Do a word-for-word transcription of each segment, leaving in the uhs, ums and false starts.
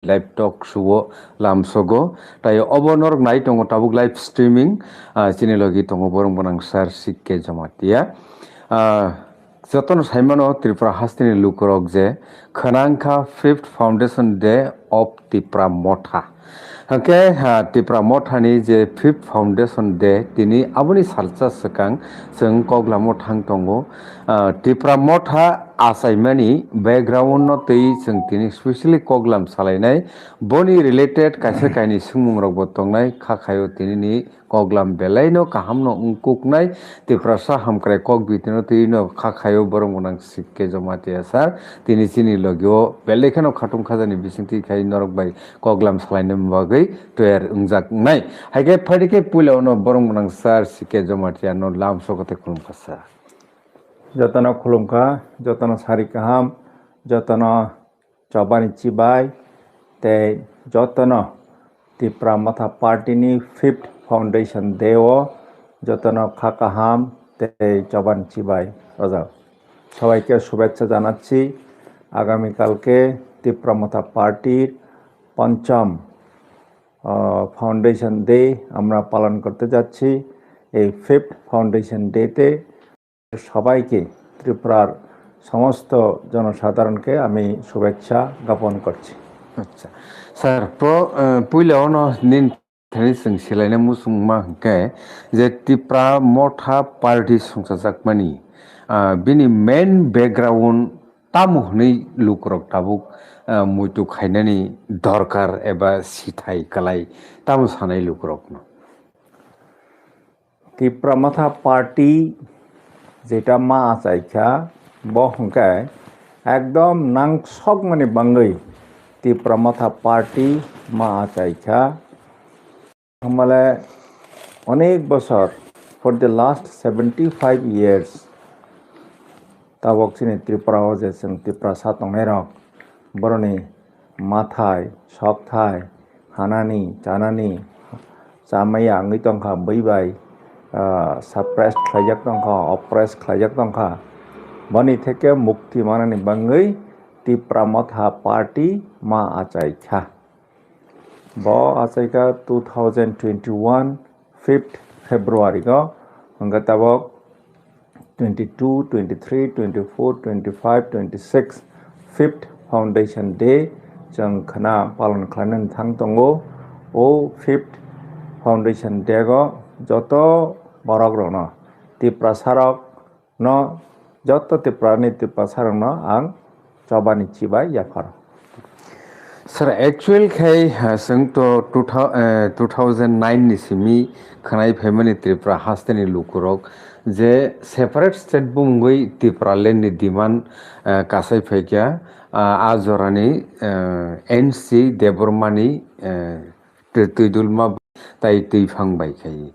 live talk show o lamsogo. Tai obo norok nai tongo tabuk live streaming, ah, chini logi tongo borong bonang sir C K Jamatia. Ah, jotono saimano Tripura hasteni lukurok je khwnangkha fifth Foundation Day of Tipra Motha. Hwnkhe, ha, Tipra Mothani je fifth Foundation Day, tini aboni salsa swkang chwng koglamo thang tongo. Ah, Tipra Motha achaimani background no twi chwng tini specially koglam salainai. Boni related kaisa kainwi swngmungrokbo tongnai, kha khaio tinini koglam belaino kahamno wngkuknai. Tiprasa hamkrai kok bitino twino kha khaio borok gwnang C K Jamatia sir. Tini chini logio belai kheno khatung khajani bisingtwi khai norok bai koglam salaina bagwi toyar wngjaknai. Haikhe phaidi khe puila ono borok gwnang sir C K Jamatia no lamsogo tei khulumkha sir. Jotono khulumkha, jotono sari kaham, jotono chobani chibai, tei jotono Tipra Motha Party ni fifth Foundation Day o jotono kha kaham tei chobani chibai rojak. সবাইকে শুভেচ্ছা জানাচ্ছি। আগামীকালকে ত্রিপুরা মথা পার্টির পঞ্চম, আহ, foundation day আমরা পালন করতে যাচ্ছি। এই ফিফথ ফাউন্ডেশন ডেতে সবাইকে, ত্রিপুরার সমস্ত জনসাধারণকে আমি শুভেচ্ছা জ্ঞাপন করছি। Acha. Sir, pro, eh, puila ono nin thani chwng silaina muchungma hwnkhe je Tipra Motha Party songchajakmani, ah, bini main background tamo hwnwi lukurok tabuk, ah, muitu khainani dorkar eba sithai kwlai tamo sanai lukurokno? Tipra Motha Party jeta ma achaikha, bo hwnkhe ekdom nangsokmani bangwi Tipra Motha Party ma achaikha. Hamale onek bosor, for the last seventy five years, tabok chini Tripura o je chwng Tiprasa tongnairok, boroni mathai, sokthai, hanani, chanani, chamaya wngwi tongkha, bui bai, ah, suppressed khlaijak tongkha, oppressed khlaijak tongkha. Boni theke mukti manani bangwi Tipra Motha Party ma achaikha. Bo achaikha two thousand twenty-one fifth February o, hwnkhe tabok twenty-two, twenty-three, twenty-four, twenty-five, twenty-six fifth Foundation Day chwng khwna palon khlainani thang tongo. O fifth Foundation Day o joto borok rokno, Tiprasa rok no, joto Tripurani Tiprasa rokno ang chobani chibai yapharo. Sir, actual khai, ha, chwng to two thou-, eh, two thousand nine ni simi khwnai phaimani Tripura hasteni lukurok je separate state bumungwi Tipraland ni demand, eh, kasai phaikha, ah, a jorani, eh, N C Debbarmani, eh, twi, twi dulma tai twi phang bai khai.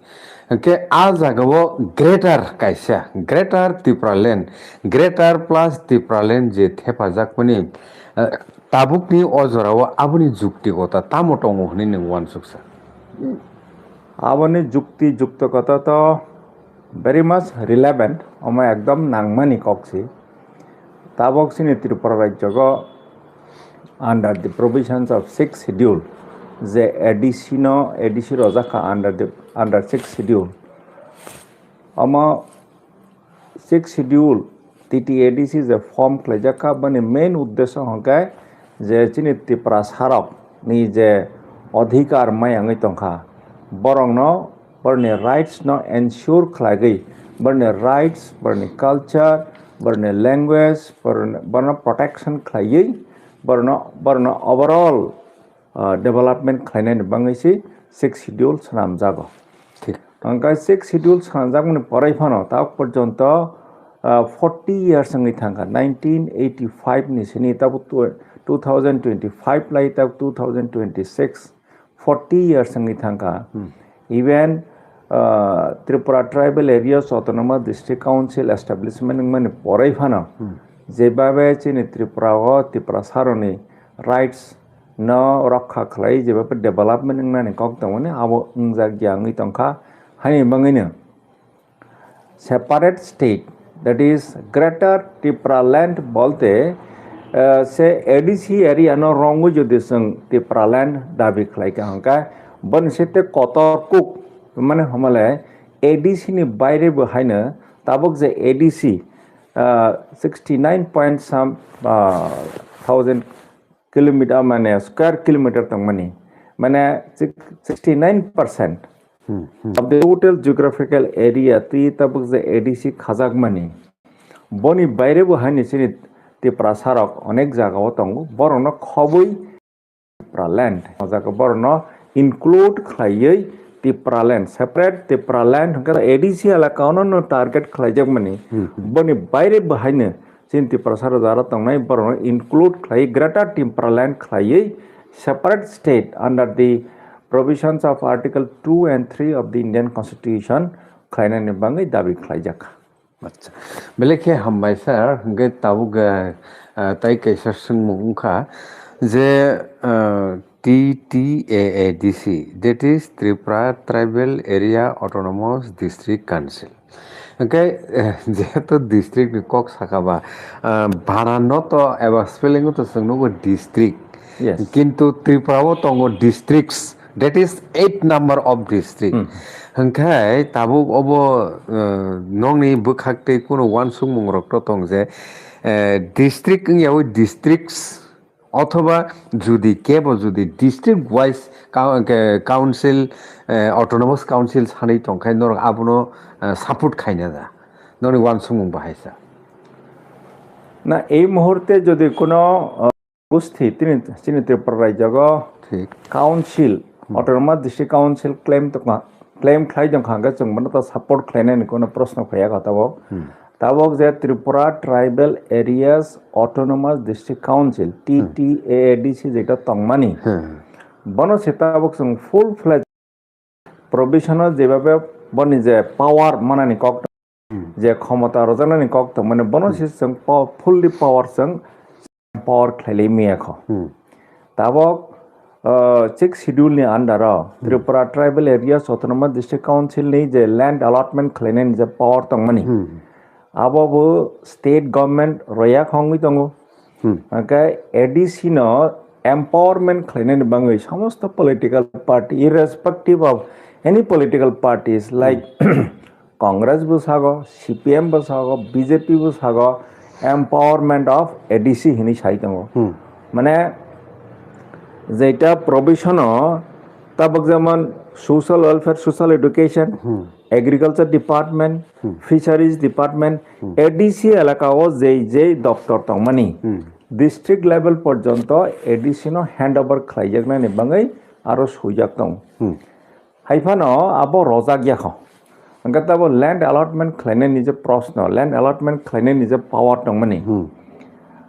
Hwnkhe a jagao greater kaisa, Greater Tipraland, Greater plus Tipraland je thepajakmani, eh, tabukni o jorao aboni jukti kota tamo tongo hwnwi nwng uansuksa? Aboni jukti jukto kota to very much relevant, omo ekdom nangmani kok si. Tabok chini Tripura rajyogo under the provisions of sixth schedule, je A D C no, A D C rojak kha under the, under sixth schedule. Omo sixth schedule T T A D C je form khlaijak kha, boni main uddesho hwnkhe je chini Tiprasa rok ni je odhikar mai wngwi tongkha, borokno, borokni rights no ensure khlaiwi, borokni rights, borokni culture, borokni language, borokno, borokno protection khlaiwi, borokno, borokno overall, ah, development khlainani bangwi se sixth schedule swnamjago. Thik. Hwnkhe sixth schedule swnamjakmani pore phano ta porjonto, ah, forty years wngwi thangkha, nineteen eighty-five ni sini tabuk tw-, two thousand twenty-five lai tabuk two thousand twenty-six, forty years wngwi thangkha. Hmm. Even, ah, Tripura Tribal Areas Autonomous District Council establishment wngmani pore phano, hmm, jebabe chini Tripura o Tiprasa rokni rights no rokha khlai, jebabe development wngnani kok tongmani abo wngjak ya wngwi tongkha. Haini bangwino separate state, that is Greater Tipraland bolte eh, se A D C area no rwngwi jodi chwng Tipraland dabi khlai kha hwnkhe, boni se tei kotor kuk, mane, hamale A D C ni baire bo haino tabuk je A D C, ah, sixty nine point some, ah, thousand kilometer, mane, square kilometer tongmani, mane, sixty nine percent Hmm, hmm. of the total geographical area twi tabuk je A D C khajakmani. Boni baire bo haini chini Tiprasarok onek jagao tongo, borokno khobwi Tipraland. O jaga borokno include khlaiwi Tipraland, separate Tipraland hwnkhe A D C elakaono no target khlaijakmani. Hmm, hmm. Boni baire bo haino chini Tiprasa rajaro tongnai borokno include khlaiwi Greater Tipraland khlaiwi separate state under the provisions of Article two and three of the Indian Constitution khlainani bagwi dabi khlaijakha. Acha. Belai khe hambai sir, hwnkhe tabuk, eh, eh, tai kaisa swngmung wngkha je, eh, T T A A D C, that is Tripura Tribal Area Autonomous District Council. Hwnkhe, eh, jehetu district ni kok saka ba, eh, bara no to eba spelling o to chwng nugo district. Yes. Kintu Tripura o tongo districts. That is eight number of district. Hmm. Hwnkhe tabuk obo, eh, nokni bwkhak tei kunu uansukmung rok to tong je, eh, district wngyaui districts othoba judi kebo judi district wise ka-, ke-, council, eh, autonomous council sanwi tongkhe norok abono, eh, support khaina da? Nokni uansukmung bahai sa. Na, ei muhurte jodi kuno, uh, gusti tini, chini Tripura rajyogo Thik. Council, Hmm. Autonomous District Council claim tongkha, claim khlai tongkha hwnkhe chwng bono to support khlainani kuno proshno phaiya kha tabuk. Hmm. Tabuk je Tripura Tribal Areas Autonomous District Council, Hmm. T T A A D C jeto tongmani, Hmm. bono se tabuk chwng full fledged provision o jebabe boni je power manani kok, Hmm. je khomota rojaknani kok tongmani, bono Hmm. se chwng po-, fully power chwng power khlailai maya kho. Hmm. Tabok, uh, Sixth Schedule ni under o Hmm. Tripura Tribal Areas Autonomous District Council ni je land allotment khlainani je power tongmani, Hmm. abo bo state government roya khongwi tongo. Hmm. Hwnkhe A D C no empowerment khlainani bagwi samosto political party, irrespective of any political parties, like Hmm. Congress bo sago, C P M bo sago, B J P bo sago, empowerment of A D C hinwi sai tongo. Hmm. Mane, jeita provision o tabuk jemon social welfare, social education, Hmm. agriculture department, Hmm. fisheries department, Hmm. A D C elaka o jei jei doptor tongmani, Hmm. district level porjonto A D C no hand over khlaijaknani bagwi aro swijak tongo. Hmm. Hai phano abo rojak ya kho. Hwnkhe tabo land allotment khlainani je proshno, land allotment khlainani je power tongmani, Hmm.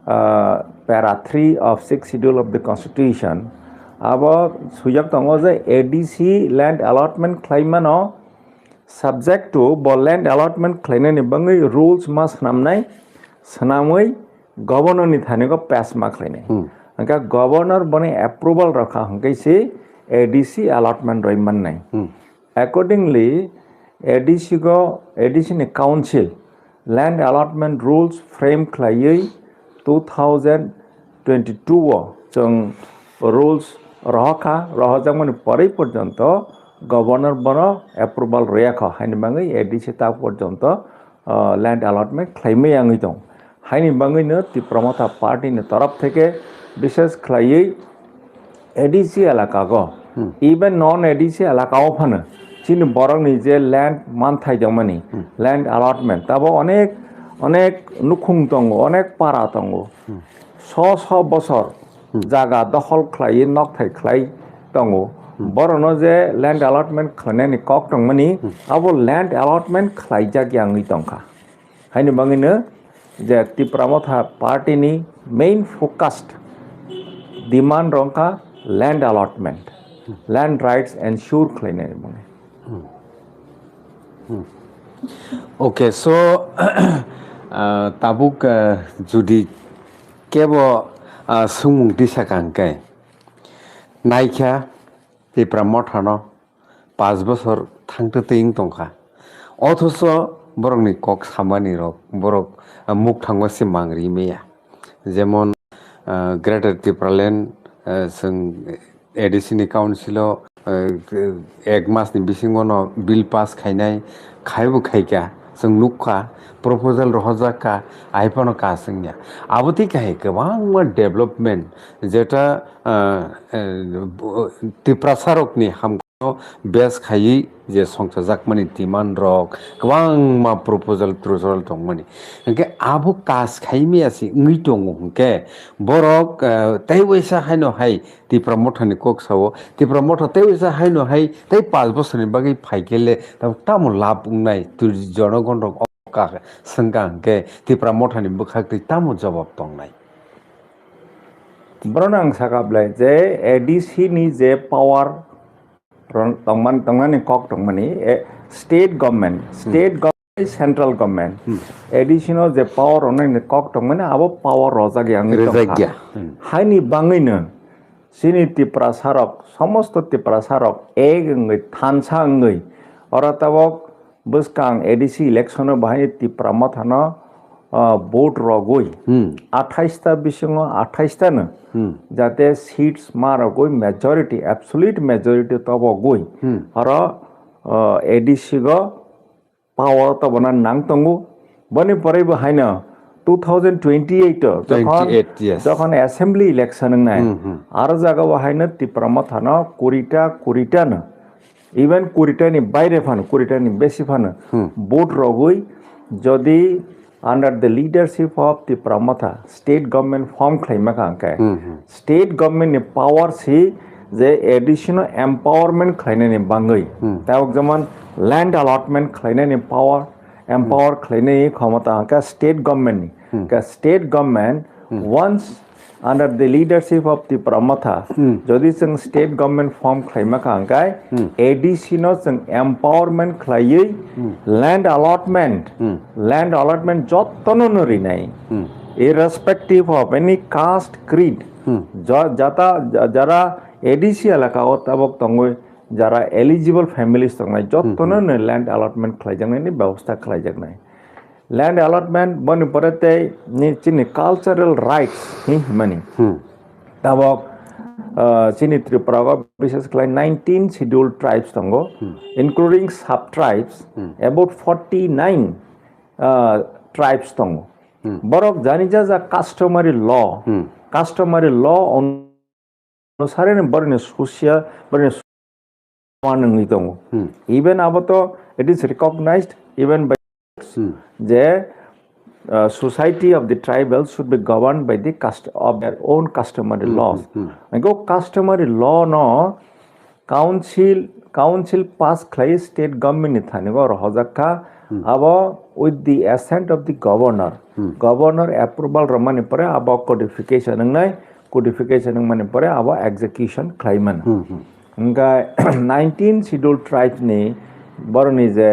ah, para three of Sixth Schedule of the Constitution, abo swijak tongo je A D C land allotment khlaimano subject to bo land allotment khlainani bagwi rules ma swnamnai, swnamwi governor ni thani go pass ma khlainai. Hmm. Hwnkhe governor boni approval rokha hwnkhe se A D C allotment roi mannai. Hmm. Accordingly, A D C go, A D C ni council land allotment rules frame khlaiwi two thousand twenty-two o chwng rules rohokha, rohojakmani porwi porjonto governor bono approval royakho, haini bagwi A D C ta porjonto, uh, land allotment khlaimaya wngwi tong. Haini bagwino Tipra Motha Party ni torof theke bishes khlaiwi A D C elaka go, Hmm. even non A D C elaka o phano chini borok ni je land manthai dongmani, Hmm. land allotment, tabo onek, onek nukhung tongo, onek para tongo. Hmm. So so bosor Hmm. jaga dokhol khlaiwi nokthai khlai tongo. Hmm. Borokno je land allotment khlainani kok tongmani, Hmm. abo land allotment khlaijak ya wngwi tongkha. Haini bagwino je Tipra Motha Party ni main focused demand rok wngkha land allotment, Hmm. land rights ensure khlainani bagwi. Hmm. Hmm. Okay, so, ah, tabuk, ah, judi kebo, ah, swngmung tisa kha hwnkhe, naikha Tipra Mothano panch bosor thangtwtwi wng tongkha. Othocho borokni kok samani rok, borok, ah, mukthango se mang ri maya. Jemon, ah, Greater Tipraland, ah, chwng A D C ni council o, ah, ek mas ni bisingo no bill pass khainai, khaibo khaikha, chwng nukkha, proposal rohorjak kha, ahai phano ka chwngya. Abo tei kahai kwbangma development, jeta, ah, eh, bo-, Tiprasa rokni ham base khaiwi je songchajakmani demand rok, kwbangma proposal trosal tongmani. Hinkhe abo kas khaimaya se wngwi tongo hinkhe borok, eh, tei waisa haino hai Tipra Mothani kok sao. Tipra Motha tei waisa haino hai tei panch bosorni bagwi phaikhe le tamo, tamo lab wngnai twi jonogon rok o ka swngkha hinkhe Tipra Mothani bwkhak twi tamo jawab tongnai? Borokno ang sakha belai je A D C ni je power ron-, tongman-, tongnani kok tongmani, eh, state government, Hmm. state government, central government, Hmm. A D C no je power ronani kok tongmani, abo power rojak ya wngwi tongkha. Rejak ya. Hmm. Haini bangwino chini Tiprasa rok, somosto Tiprasa rok ek wngwi, thansa wngwi, oro tabok bwskang A D C election o bahai Tipra Mothano, ah, vote rogwi, Hmm. athais ta bisingo athais ta no Hmm. jate seats ma rogwi majority, absolute majority tobogwi Hmm. oro, ah, A D C go power tobona nang tongo. Boni pore bo haino two thousand twenty-eight o jokhon, Twenty-eight, yes. jokhon assembly election wngnai, Hmm, hmm. aro jaga bo haino Tipra Mothano kurita, kurita no, even kurita ni baire phano, kurita ni besi phano Hmm. vote rogwi jodi under the leadership of Tipra Motha state government form khlaima kha hwnkhe, Hmm, hmm. state government ni power si je A D C no empowerment khlainani bangwi, Hmm. tabok jemon land allotment khlainani power, empower Hmm. khlainani khomota hwnkhe state government ni. Hmm. Hwnkhe state government Hmm. once under the leadership of Tipra Motha, Hmm. jodi chwng state government form khlaima kha hwnkhe, Hmm. A D C no chwng empowerment khlaiwi Hmm. land allotment, Hmm. land allotment jottono no rinai, Hmm. irrespective of any caste, creed, Hmm. ja-, jata, ja-, jara A D C elaka o tabok tongwi, jara eligible families tongnai, jottono Hmm, hmm. no land allotment khlaijaknai ni bebosta khlaijaknai. Land allotment boni pore tei ni chini cultural rights hi himani. Hmm. Tabok, ah, chini Tripura o bises khlai nineteen scheduled tribes tongo, Hmm. including sub tribes, Hmm. about forty-nine, ah, tribes tongo. Hmm. Borok jani ja ja customary law, Hmm. customary law on-, onusare ni borokni social, borokni swan wngwi tongo. Hmm. Even abo to it is recognized even by Hmm. je, uh, society of the tribal should be governed by the cust-, of their own customary Hmm, laws. Hmm, hmm. Ego customary law no council, council pass khlai state government ni thani go rohojak kha. Hmm. Abo with the assent of the governor. Hmm. Governor approval romani pore abo codification wngnai, codification wngmani pore abo execution khlai mano. Hmm, hmm. Hwnkhe nineteen scheduled tribes ni boroni je,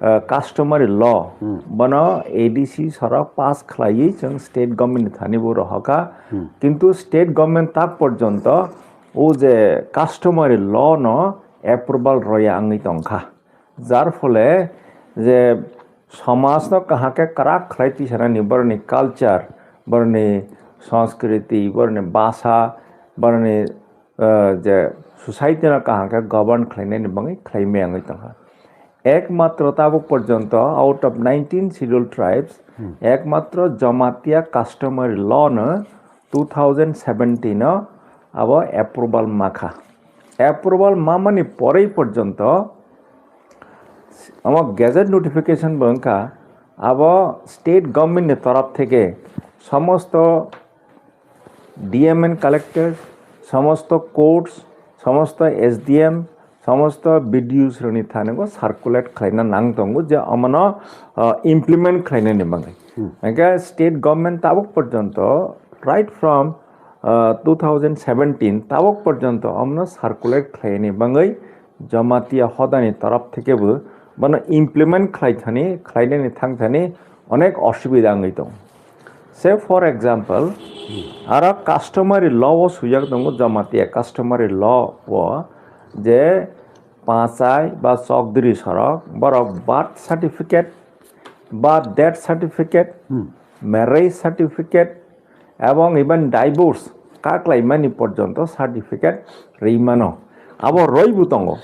uh, customary law, Hmm. bono A D C sorok pass khlaiwi chwng state government ni thani bo rohokha. Hmm. Kintu state government tak porjonto o je customary law no approval roya wngwi tongkha. Jar phole je somajno kaham khe kwrak khlai tisanani, boroni culture, boroni sanskriti, boroni bhasha, boroni, eh, je society no kaham khe govern khlainani bagwi khlai maya wngwi tongkha. Ekmatro tabuk porjonto out of nineteen scheduled tribes, Hmm. ekmatro Jamatia customary law no two thousand seventeen o abo approval makha. Approval mamani porei porjonto amo gazette notification bo wngkha, abo state government ni torop theke somosto D M and collector, somosto courts, somosto S D M, somosto B D Os rokni thani bo circulate khlaina nang tongo je omono, uh, implement khlainani bagwi. Hmm. Hwnkhe state government tabuk porjonto, right from, uh, two thousand seventeen tabuk porjonto omono circulate khlaini bagwi Jamatia hodani torop theke bo bono implement khlai thani, khlainani thang thani onek osubida wngwi tongo. Say for example, aro customary law o swijak tongo, Jamatia customary law o je pachai ba chokdri sorok borok birth certificate ba death certificate, Hmm. marriage certificate, ebong even divorce kaklaimani porjonto certificate rwi mano. Abo roibo tongo.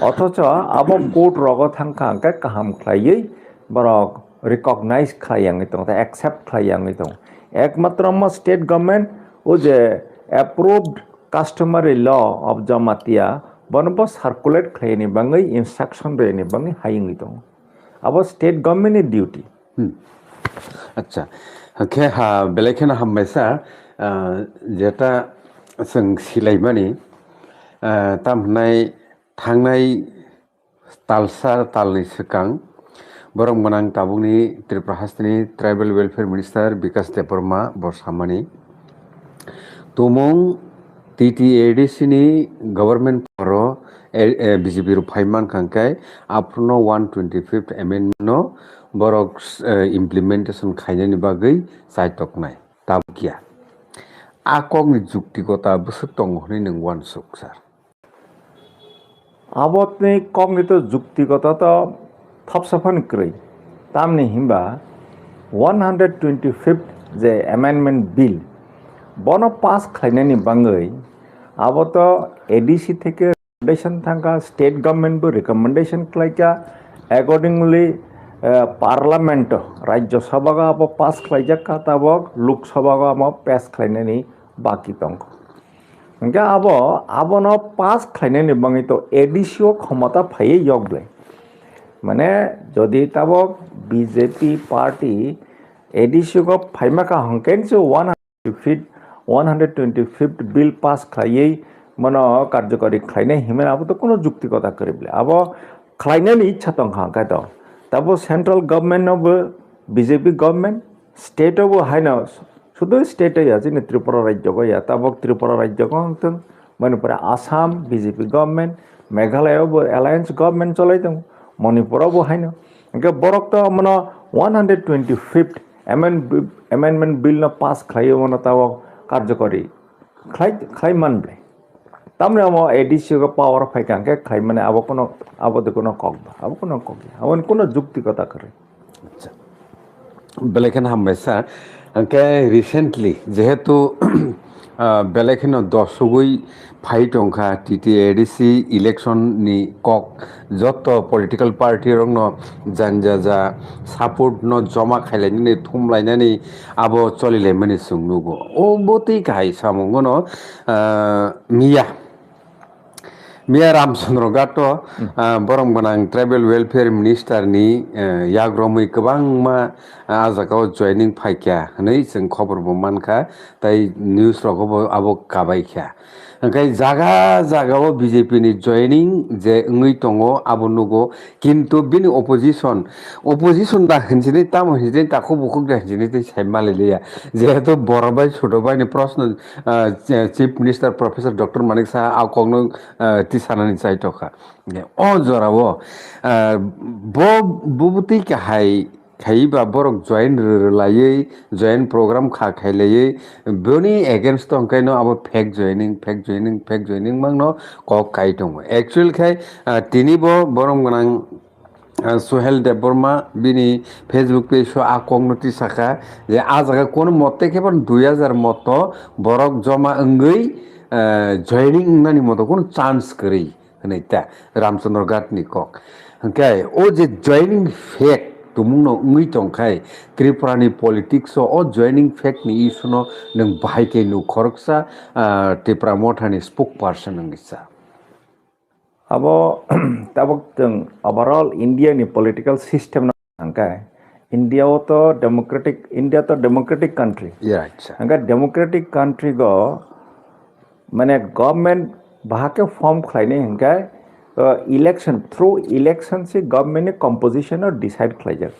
Othocho abo court rogo thangkha hwnkhe kaham khlaiwi borok recognize khlai yangwi tongo, tei accept khlai yangwi tongo. Ekmatro mo state government o je approved customary law of Jamatia bono bo circulate khlaini bangwi instruction rwini bangwi hayungwi tongo. Abo state government ni duty. Hmm. Acha. Khe ha, belai kheno hambai sir, ah, jeta chwng silaimani, ah, tam hwnai thangnai talsa talni swkang borok gwnang tabukni Tripura hasteni Tribal Welfare Minister Bikash Debbarma bo samani, tumung T T A D C ni government paro, eh, eh, B J P rok phai mankha hwnkhe aphuru no one twenty-fifth amendment no borok, eh, implementation khainani bagwi chaitoknai tabukya. A kokni juktikota bwswk tongo hwnwi nwng uansuk sir? Aboni kokni to juktikota to thopsa phano kwrwi. Tamni hinba one hundred twenty-fifth je amendment bill, bono pass khlainani bangwi abo to A D C theke recommendation thangkha, state government bo recommendation khlaikha, accordingly, eh, parliament, Rajya Sabha o abo pass khlaijakha, tabok Lok Sabha o abo pass khlainani baki tongkha. Hingke abo, abono pass khlainani bangwi to A D C o khomota phaiwi yok ble. Mane, jodi tabok B J P party A D C o phaima kha hwnkhe se one hundred feet, one hundred twenty-fifth bill pass khlaiwi mano karjokari khlainai hinmani abo to kuno jukti kotha kwrwi ble. Abo khlainani ichha tongkha hwnkhe to. Tabo central government no bo B J P government, state o bo haino, sudu state o ya, chini Tripura rajyo o ya, tabok Tripura rajyo o wng thung, mani pore Assam, B J P government, Meghalaya o bo alliance government cholai tongo, Manipur o bo haino. Hingke borok to mano one hundred twenty-fifth amend-, amendment bill no pass khlaiwi mano tabok karjokari khlai, khlai man ble. Tamni omo A D C o power phai kha hwnkhe khlai mani abo kuno, abo de kuno kok ba, abo kuno kok ya. Abo kuno jukti kotha kwrwi. Acha. Belai kheno hambai sir. Hwnkhe recently jehetu, ah, belai kheno dosugwi phai tongkha T T A D C election ni kok, joto political party rokno janja ja support no joma khailainani thumlainani abo cholilaimani chwng nugo. O botwi kahai samungono, ah, miya. Miya Ramchandra Ghat o, Hmm. ah, borom gwnang tribal welfare minister ni, eh, yagromwi kwbangma, ah, ah jaga o joining phaikha hwnwi chwng khobor bo mankha, tei news rogo bo abo kabaikha. Hwnkhe jaga jaga o B J P ni joining je wngwi tongo abo nugo, kintu bini opposition, opposition da hinjini tamo hinjini takhuk bukhuk da hinjini tei sai maliliya. Jehetu boro bai sudo bai ni proshno, ah, Chief Minister Professor Doctor Manik Saha a kokno, ah, tisanani chaitokha. O jorao, ah, bo bubutwi kahai khaiba borok join rwrwlaiwi, join program kha khailaiwi, boni against o hwnkhe no abo fake joining, fake joining, fake joining mangno kok kai tongo. Actual khai, ah, tini bo borom gwnang, ah, Suhel Debbarma bini Facebook page o a kokno tisakha je a jaga kono mote khe bo dui hajar moto borok joma wngwi, ah, joining wngnani moto kono chance kwrwi. Hwnwi ta Ramchandra Ghat ni kok. Hwnkhe o je joining fact tumungno wngwi tongkhai, Tripura ni politics o o joining fact ni issue no nwng bahai khe nuk khoroksa, ah, Tipra Motha ni spokesperson wngwi sa. Abo tabok chwng overall India ni political system no hwnkhe India o to democratic, India to democratic country. Yeah, acha. Hwnkhe democratic country go mane government bahake form khlainai hwnkhe, uh, election, through election se government ni composition no decide khlaijak.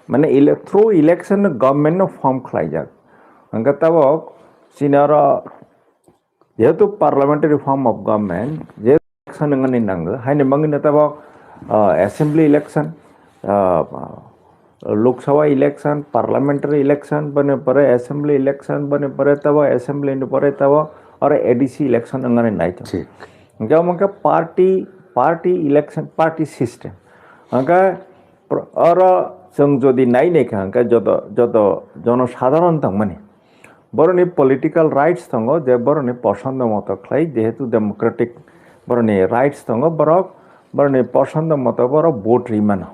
Mane ele-, through election no government no form khlaijak. Hwnkhe tabok chini oro jehetu parliamentary form of government, je election wngani nango, haini bagwino tabok, ah, assembly election, ah, Lok Sabha election, parliamentary election, boni pore assembly election, boni pore tabok assembly ni pore tabok oro A D C election wngani naitong. Thik. Hwnkhe omo khe party, party election, party system. Hwnkhe pro-, oro chwng jodi nai naikha hwnkhe joto, joto jono sadharon tongmani. Borokni political rights tongo je borokni posondo moto khlai, jehetu democratic borokni rights tongo, borok borokni posondo moto borok vote ri mano.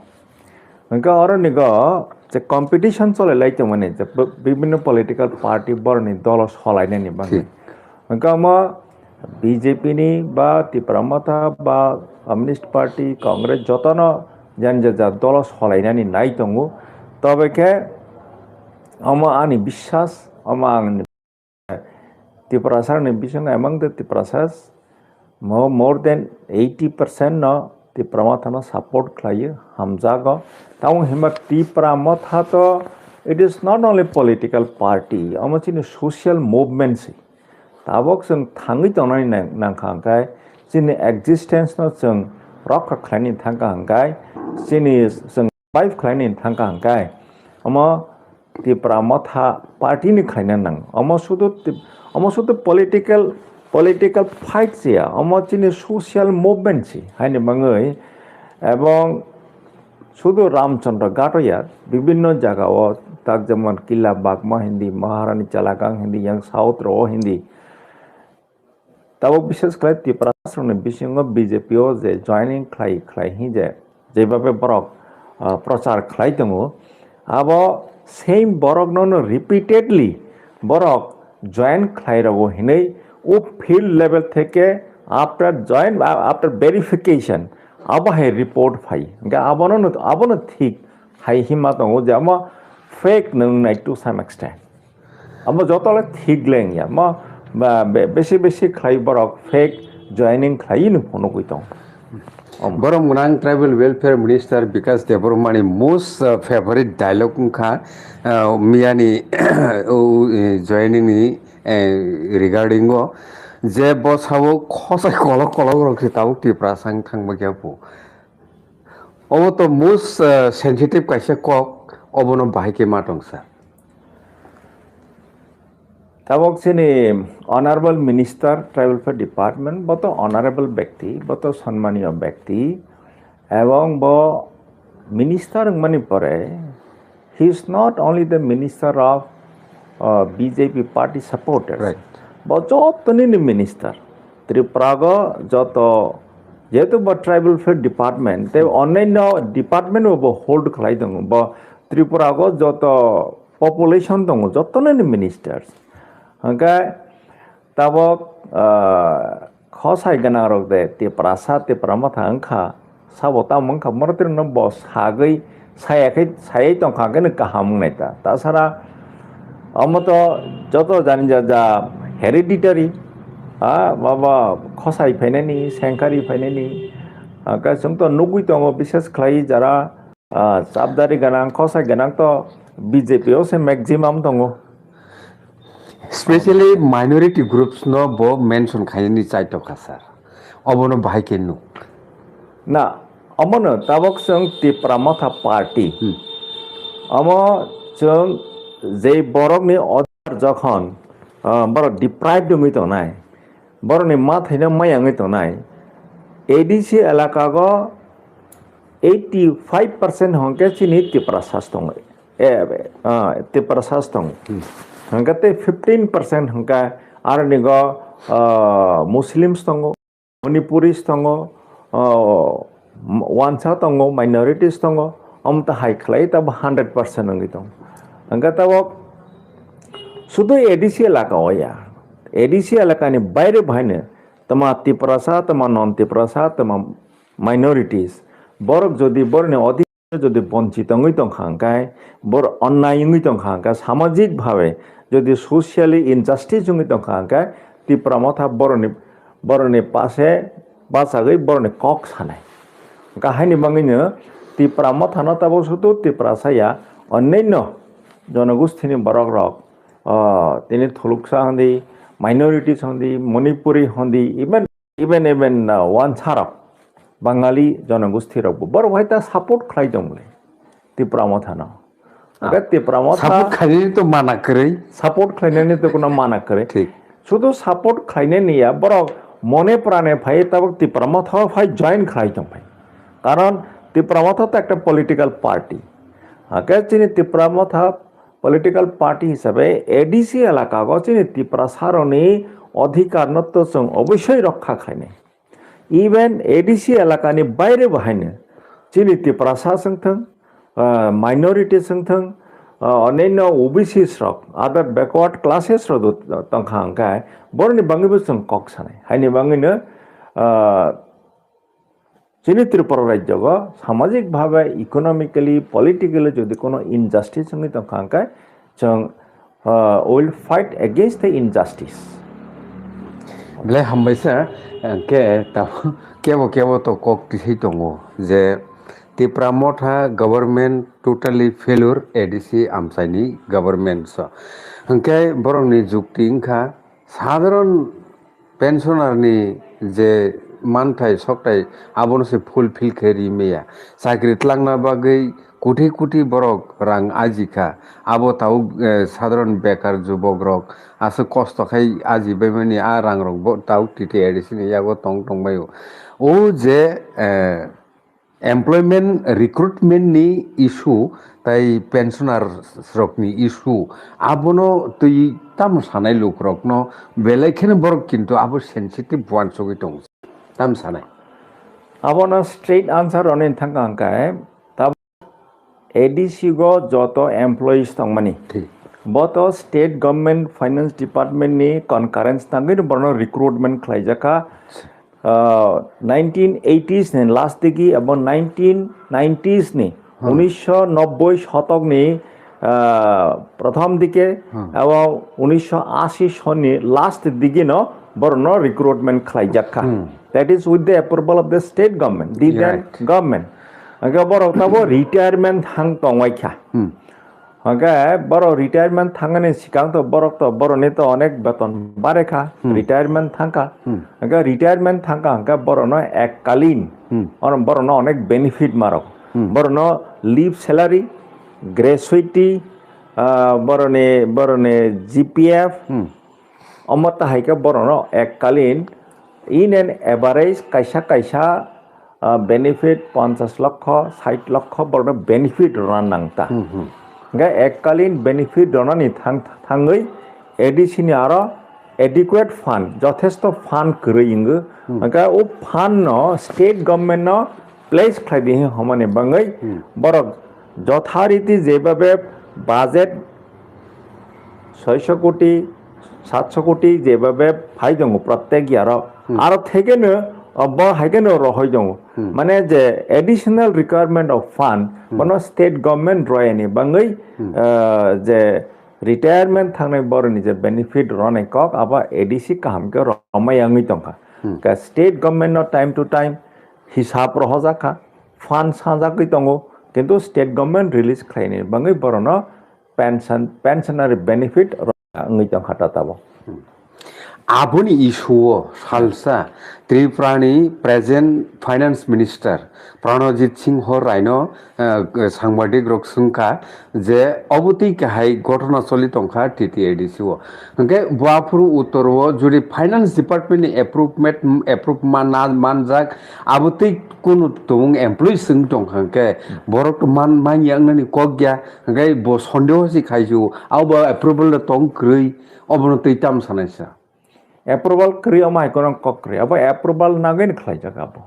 Hwnkhe oronigo je competition cholai lai tongmani je b-, bibinno political party borokni dolo solainani bagwi. Thik. Hwnkhe omo B J P ni ba Tipra Motha ba Communist Party, Congress jotono jani ja ja dolo solainani nai tongo. Tobe khe omo ani biswas, omo ang Tiprasarokni bisingo among the Tiprasas, mo-, more than eighty percent no Tipra Mothano support khlaio, hamjago. Tamo himba Tipra Motha to, it is not only political party, omo chini social movement se. Tabok chwng thangwi tongnani nang-, nangkha hwnkhe, chini existence no chwng rokha khlaini thangkha hwnkhe, chini chwng survive khlaini thangkha hwnkhe, omo Tipra Motha party ni khlaina nang. Omo sudu tip-, omo sudu political, political fight se ya, omo chini social movement se, haini bagwi. Ebong sudu Ramchandra Ghat ya, bibinno jaga o, tak jemon Killa Bagma hindi, Maharani Chalakang hindi, yang South ro hindi. Tabok bishes khlai Tipra rokni bisingo B J P o je joining khlai, khlai hi je, jebhabe borok, ah, prochar khlai tongo, abo same borok nono repeatedly borok join khlai rogo hinwi o field level theke after join, a-, after verification abo hai report phai. Hwnkhe abono, abono thik hai hima tongo je amo fake nung nai to some extent. Amo joto le thik le wngya. Mo ba be-, besi besi khlai borok fake joining khlai no phunugwi tong. Om. Borok gwnang Tribal Welfare Minister Bikash Debbarmani most, uh, favorite dialogue wngkha, uh, miyani, uh, uh, joining ni, uh, regarding o je bosao khosai kolok kolok rok se tabuk Tiprasa wng thangma khe bo. Obo to most, uh, sensitive kaisa kok, obono bahai khe ma tong sir. Tabok chini Honorable Minister Tribal Affairs Department, bo to honorable bekti, bo to sonmaniyo bekti, ebong bo minister wngmani pore, he is not only the minister of, uh, B J P party supporters. Right. Bo jotoni ni minister. Tripura go joto, jehetu bo Tribal Affairs Department, tei Hmm. onnaino department bo hold khlai tongo. Bo Tripura go joto population tongo, jotoni ni ministers. Hwnkhe tabok, ah, khosai gwnang rok de Tiprasa, Tipra Motha wngkha, sabo tamo wngkha, borok no bo sagwi, saya khe, sayai tongkha khe no kaham wngnai ta. Tasara omo to joto jani ja, ja hereditary, ah, baba khosai phainani, sengkari phainani, ah, khe chwng to nugwi tongo, bises khlai jara, ah, chapdari gwnang, khosai gwnang to B J P o se maximum tongo. Specially minority groups no bo mention khainani chai tongkha sir. Obono bahai khe nuk. Na, omono tabok chwng Tipra Motha Party. Hmm. Omo chwng jei borokni order jokhon, ah, borok deprived wngwi tongnai, borokni ma thaino maya wngwi tongnai, A D C elaka go eighty five percent hwnkhe chini Tiprasas tongo. Eh, ah, Tiprasas tongo. Hmm. Hwnkhe tei fifteen percent hwnkhe aroni go, ah, Muslims tongo, Manipuris tongo, ah, wansa tongo, minorities tongo, omo ta hai khlai tabo hundred percent wngwi tongo. Hwnkhe tabo sudu A D C elaka o ya, A D C elakani baire bahaino tama Tiprasa, tama non Tiprasa, tama minorities, borok jodi borokni jodi bonchit wngwi tongkha hwnkhe, bor onnai wngwi tongkha hwnkhe, samajik bhabe jodi socially injustice wngwi tongkha hwnkhe, Tipra Motha boroni, boroni pase bachagwi boroni kok sanai. Hwnkhe haini bagwino Tipra Mothano tabok sudu Tiprasa ya, onnaino jonogosthini borok rok, ah, tini Thuluksa hondi, minorities hondi, Manipuri hondi, even Even, even, uh, wansarok, Bangali jonogosti rokbo borok hai ta support khlai tong le, Tipra Mothano. Ah, hwnkhe Tipra Motha support khlainani to mana kwrwi. Support khlainani to kuno mana kwrwi. Thik. Sudu support khlainani ya, borok mone prane phai tabok Tipra Motha phai join khlai tong phai. Karon Tipra Motha to ekta political party. Hake chini Tipra Motha Political party hisabe A D C elaka go chini Tiprasa rokni odhikar no to chwng obosoi rokha khlainai. Even A D C elakani baire bo haino chini Tiprasa swngthwng, ah, minority swngthwng, ah, onenno O B Cs rok, other backward classes rok do tongkha hwnkhe boroni bagwi bo chwng kok sanai. Haini bagwino, ah, chini Tripura rajyo go samajik bhabe, economically, politically jodi kono injustice wngwi tongkha hwnkhe chwng, ah, will fight against the injustice. Belai hambaisa, hwnkhe tamo kebo kebo to kok tisai tongo je Tipra Motha government totally failure, A D C amchaini government so. Hwnkhe borokni jukti wngkha sadharon pensioner ni je manthai sokthai abono se fulfill khe ri maya. Chakri tlangna bagwi kuthi kuthi borok rang ajikha. Abo tabuk, eh, sadharon bekar jubok rok aswk kosto khai ajibaimani a rang rok bo tabuk T T A D C ni yago tong tongbaio. O je, eh, employment recruitment ni issue tai pensioners rokni issue abono twi tamo sanai lukrokno belai kheno borok kintu abo sensitive uansugwi tongo. Tamo sanai? Abono straight answer rwna thangkha hwnkhe tab-, A D C go joto employees tongmani. Thik. Bo to state government finance department ni concurrence tangwi borno recruitment khlaijakha. Ah, nineteen eighties ni last digi abo nineteen nineties ni, Hmm. unisho nobboi shotok ni, ah, prothom dike Hmm. abo unisho ashi sonni last digi no borno recruitment khlaijakha. Hmm. That is with the approval of the state government, the Yeah, then right. government. Hwnkhe borok tabo retirement thang tongwaikha. Hmm. Hwnkhe borok retirement thangani sikang to borok to boroni to onek beton barekha, Hmm. retirement thangkha. Hmm. Hwnkhe retirement thangkha hwnkhe borokno ekkalin, Hmm. oro borokno onek benefit marok. Hmm. Borokno leave salary, gratuity, ah, boroni, boroni G P F, Hmm. omo tahai khe borokno ekkalin in an average kaisa kaisa, ah, benefit ponchash lokho, sait lokho borokno benefit rwna nang ta. Hmm, hmm. Hwnkhe ekkalin benefit rwnani thang-, thangwi A D C ni aro adequate fund, jothesto fund kwrwi wngo. Hmm. Hwnkhe o fund no state government no pledge khlai di hwnmani bagwi Hmm. borok jothariti jebabe budget soisho koti, satso koti jebabe phai tongo protek yaro. Hmm. Aro thekeno, uh, bo haikeno rohoi tongo. Hmm. Mane je additional requirement of fund, Hmm. bono state government royani bagwi, Hmm. uh, je retirement thangnai boroni je benefit ronai kok, abo A D C kaham khe romai yangwi tongkha. Hmm. Ka state government no time to time hisab rohojak kha, fund sajagwi tongo, kintu state government release khlaini bagwi borokno pension, pensionary benefit wngwi tongkha ta tabuk. Aboni issue o salsa Tripura ni present finance minister Pranajit Singh Rai no, eh, sangbadik rok swngkha je obo twi kahai ghotona choli tongkha T T A D C o. Hwnkhe bo aphuru uttor o jodi finance department ni approve met-, approve manna manjak, abo twi kunu tumung employee swng tongkha hwnkhe borok man, man ya wngnani kok ya, hwnkhe bo sondeho se khaisio, abo approval le tong kwrwi, obono twi tam sanai sa. Approval kwrwi omo hai kheno kok kwrwi, abo approval nagwi ni khlaijak abo.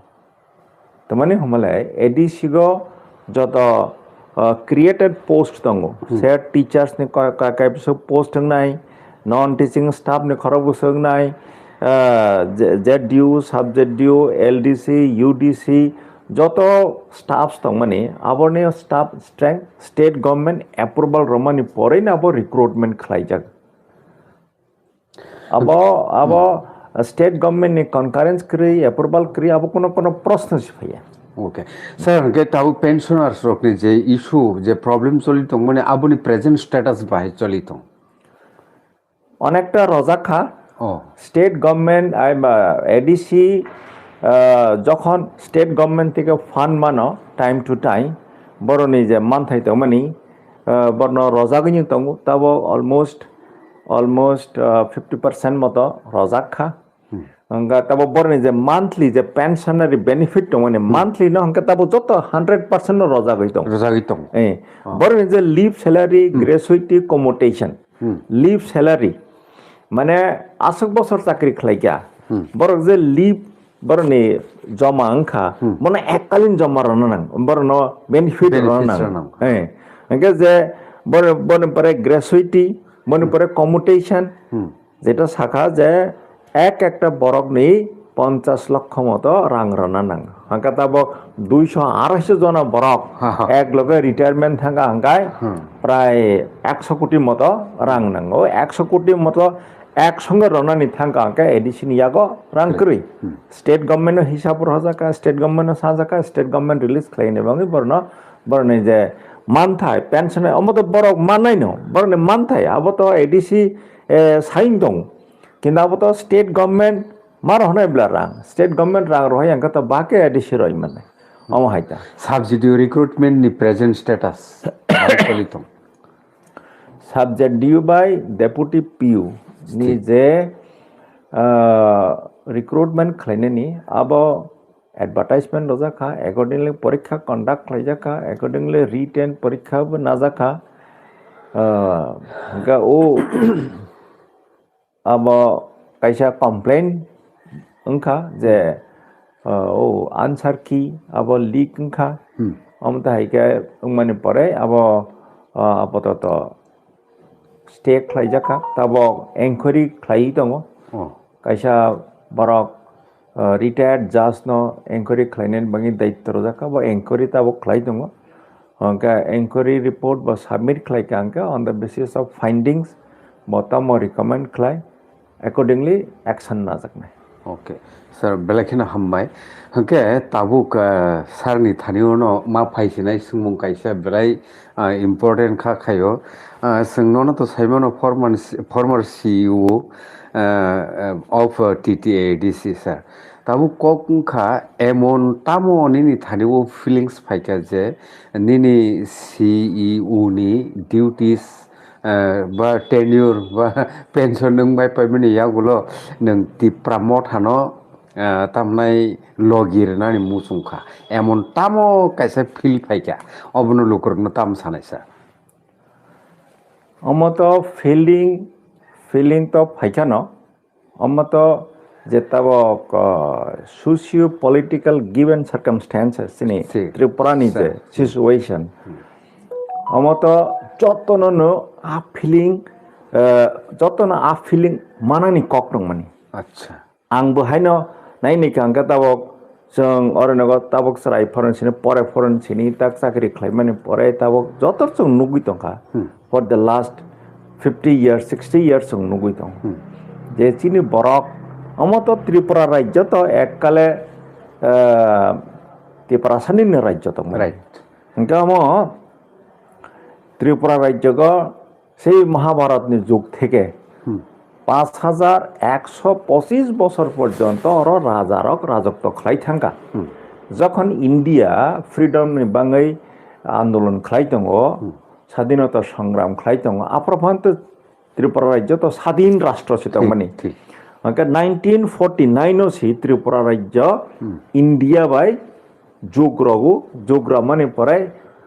Tamani hwnmale A D C go joto, uh, created post tongo, Hmm. sir teachers ni ka-, ka-, kaisa post wngnai, non teaching staff ni khorok bwswk wngnai, uh, Z-, Z D O, sub Z D O, L D C, U D C, joto staffs tongmani, aboni staff strength state government approval romani porwi no abo recruitment khlaijak. Abo, abo state government ni concurrence kwrwi, approval kwrwi, abo kono, kono proshno se phaiya. Okay. Sir, hwnkhe tabuk pensioners rokni je issue, je problem choli tongmani, aboni present status bahai choli tong? Onekta rojak kha. Oh. State government, ai ba, A D C, ah, jokhon state government theke fund mano time to time, boroni je manthai tongmani, ah, borno rojagwi tongo, tabo almost, almost, ah, fifty percent moto rojak kha. Hmm. Hwnkhe tabo boroni je monthly je pensionary benefit tongmani, Hmm. monthly no hwnkhe tabo joto hundred percent no rojagwi tong. Rojagwi tong. Eh, Oh. boroni je leave salary, Hmm. gratuity, commutation, Hmm. leave salary, mane aswk bosor chakri khlaikha, Hmm. borok je leave boroni joma wngkha, Hmm. bono ekkalin joma rwna nang, borokno benefit rwna Benefits nang. rwna nang. Eh, hwnkhe je bor-, boni pore gratuity, boni Hmm. pore commutation, Hmm. Jeta sakha je ek ekta borokni ponchash lokho moto rang rwna nang. Hwnkhe tabok duiso araisho jona borok Ha, ha. ek loge retirement thangkha hwnkhe Hmm. prai ekso koti moto rang nango. Ekso koti moto ek songe rwnani thangkha hwnkhe A D C ni yago rang Kwrwi. kwrwi. Hmm. State government no hisab rwjakha, state government no sajakha, state government release khlaini bagwi borno, boroni je manthai, pension, omo to borok mannaino, boroni manthai, abo to A D C, eh, sain tong. Kintu abo to state government ma rohornai bla rang. State government rang rohai ang khe to ba khe A D C roi mane. Omo hai ta. Subsidy recruitment ni present status. Ang choli tong. Subject due by deputy P U ni State. je, ah, recruitment khlainani abo advertisement rojak kha, accordingly porikha conduct khlaijak kha, accordingly written porikha bo najak kha. Ah, hwnkhe o abo kaisa complaint wngkha je, uh, o answer key abo leak wngkha. Hmm. Omo tai hai khe wngmani pore abo, uh, apatot stay khlaijak kha, tabok enquiry khlaiwi tongo. Oh. Kaisa borok, uh, retired judge no enquiry khlainani bagwi daityo rwjak kha, bo enquiry tabok khlai tongo. Hwnkhe enquiry report bo submit khlai kha hwnkhe on the basis of findings bo tamo recommend khlai, accordingly action najaknai. Okay, sir, belai kheno hambai. Hwnkhe tabuk, ah, sir ni thani uno ma phaisinai swngmung kaisa belai, ah, important kha khaio. Ah, chwng nono to saimano former, former C E O, ah, ah, of, ah, T T A D C, sir. Tabuk kok wngkha emon tamo nini thani o feelings phaikha je nini C E O ni duties, eh, ba tenure ba pension wng bai paimani yagulo nwng Tipra Motha no, eh, tamnai logi rwnani muchung kha. Emon tamo kaisa feel phaikha, obono lukurokno tamo sanai sir? Omo to feeling, feeling to phaikha no. Omo to je tabok, ah, socio political given circumstances chini Si. Tripura ni Si. je situation. Hmm. Omo to jotono no a feeling, eh, jotono a feeling manani kok nangmani. Acha. Ang bo haino naini kha hwnkhe tabok chwng oro nogo tabok chwrai phorong sini, pore phorong sini, tak chakri khlaimani pore tabok joto chwng nugwi tongkha Hmm. for the last fifty years, sixty years chwng nugwi tong. Hmm. Je chini borok omo to Tripura rajyo to ekkale, eh, Tiprasani ni rajyo tong. Right. Hwnkhe omo Tripura rajyo go Sei Mahabharatni jug theke Hmm. পাঁচ হাজার একশো পঁচিশ বছর পর্যন্ত oro rajarok rajotwo khlai thangkha. Hmm. Jokhon India freedom ni bagwi andolon khlai tongo, Hmm. sadinota songram khlai tongo, aphro phano to Tripura rajyo to sadin rastro se tongmani. Thik, thik. Hwnkhe nineteen forty nine o si Tripura rajyo Hmm. India bai jug rogo, jug ramani pore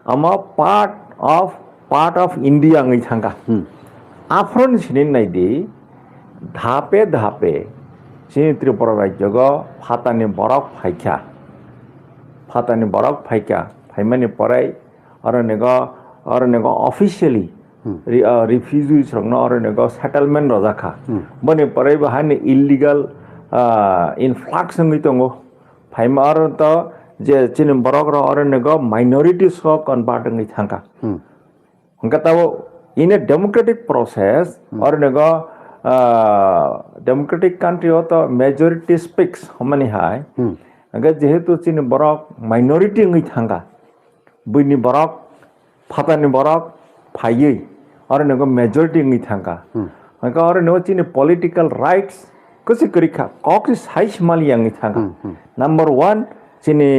omo part of, part of India wngwi thangkha. Hmm. Aphron sini naidi, dhape dhape chini Tripura rajyogo phatani borok phaikha. Phatani borok phaikha, phaimani pore oro nego, oro nego officially Hmm. re-, uh, refugees rokno oro nego settlement rwjakha. Hmm. Boni pore bo hani illegal, uh, influx wngwi tongo. Phaima aro to je chini borok rok oro nego minorities o convert wngwi thangkha. Hmm. Hwnkhe tabo in a democratic process Hmm. oro nego, ah, democratic country o to majority speaks hwnmani hai. Hmm. Hwnkhe jehetu chini borok minority wngwi thangkha, buini borok phatani borok phaiwi oro nego majority wngwi thangkha. Hmm. Hwnkhe oro nego chini political rights kwchwi kwrwi kha, kok se sai se mali wngwi thangkha. Hmm, hmm. Number one, chini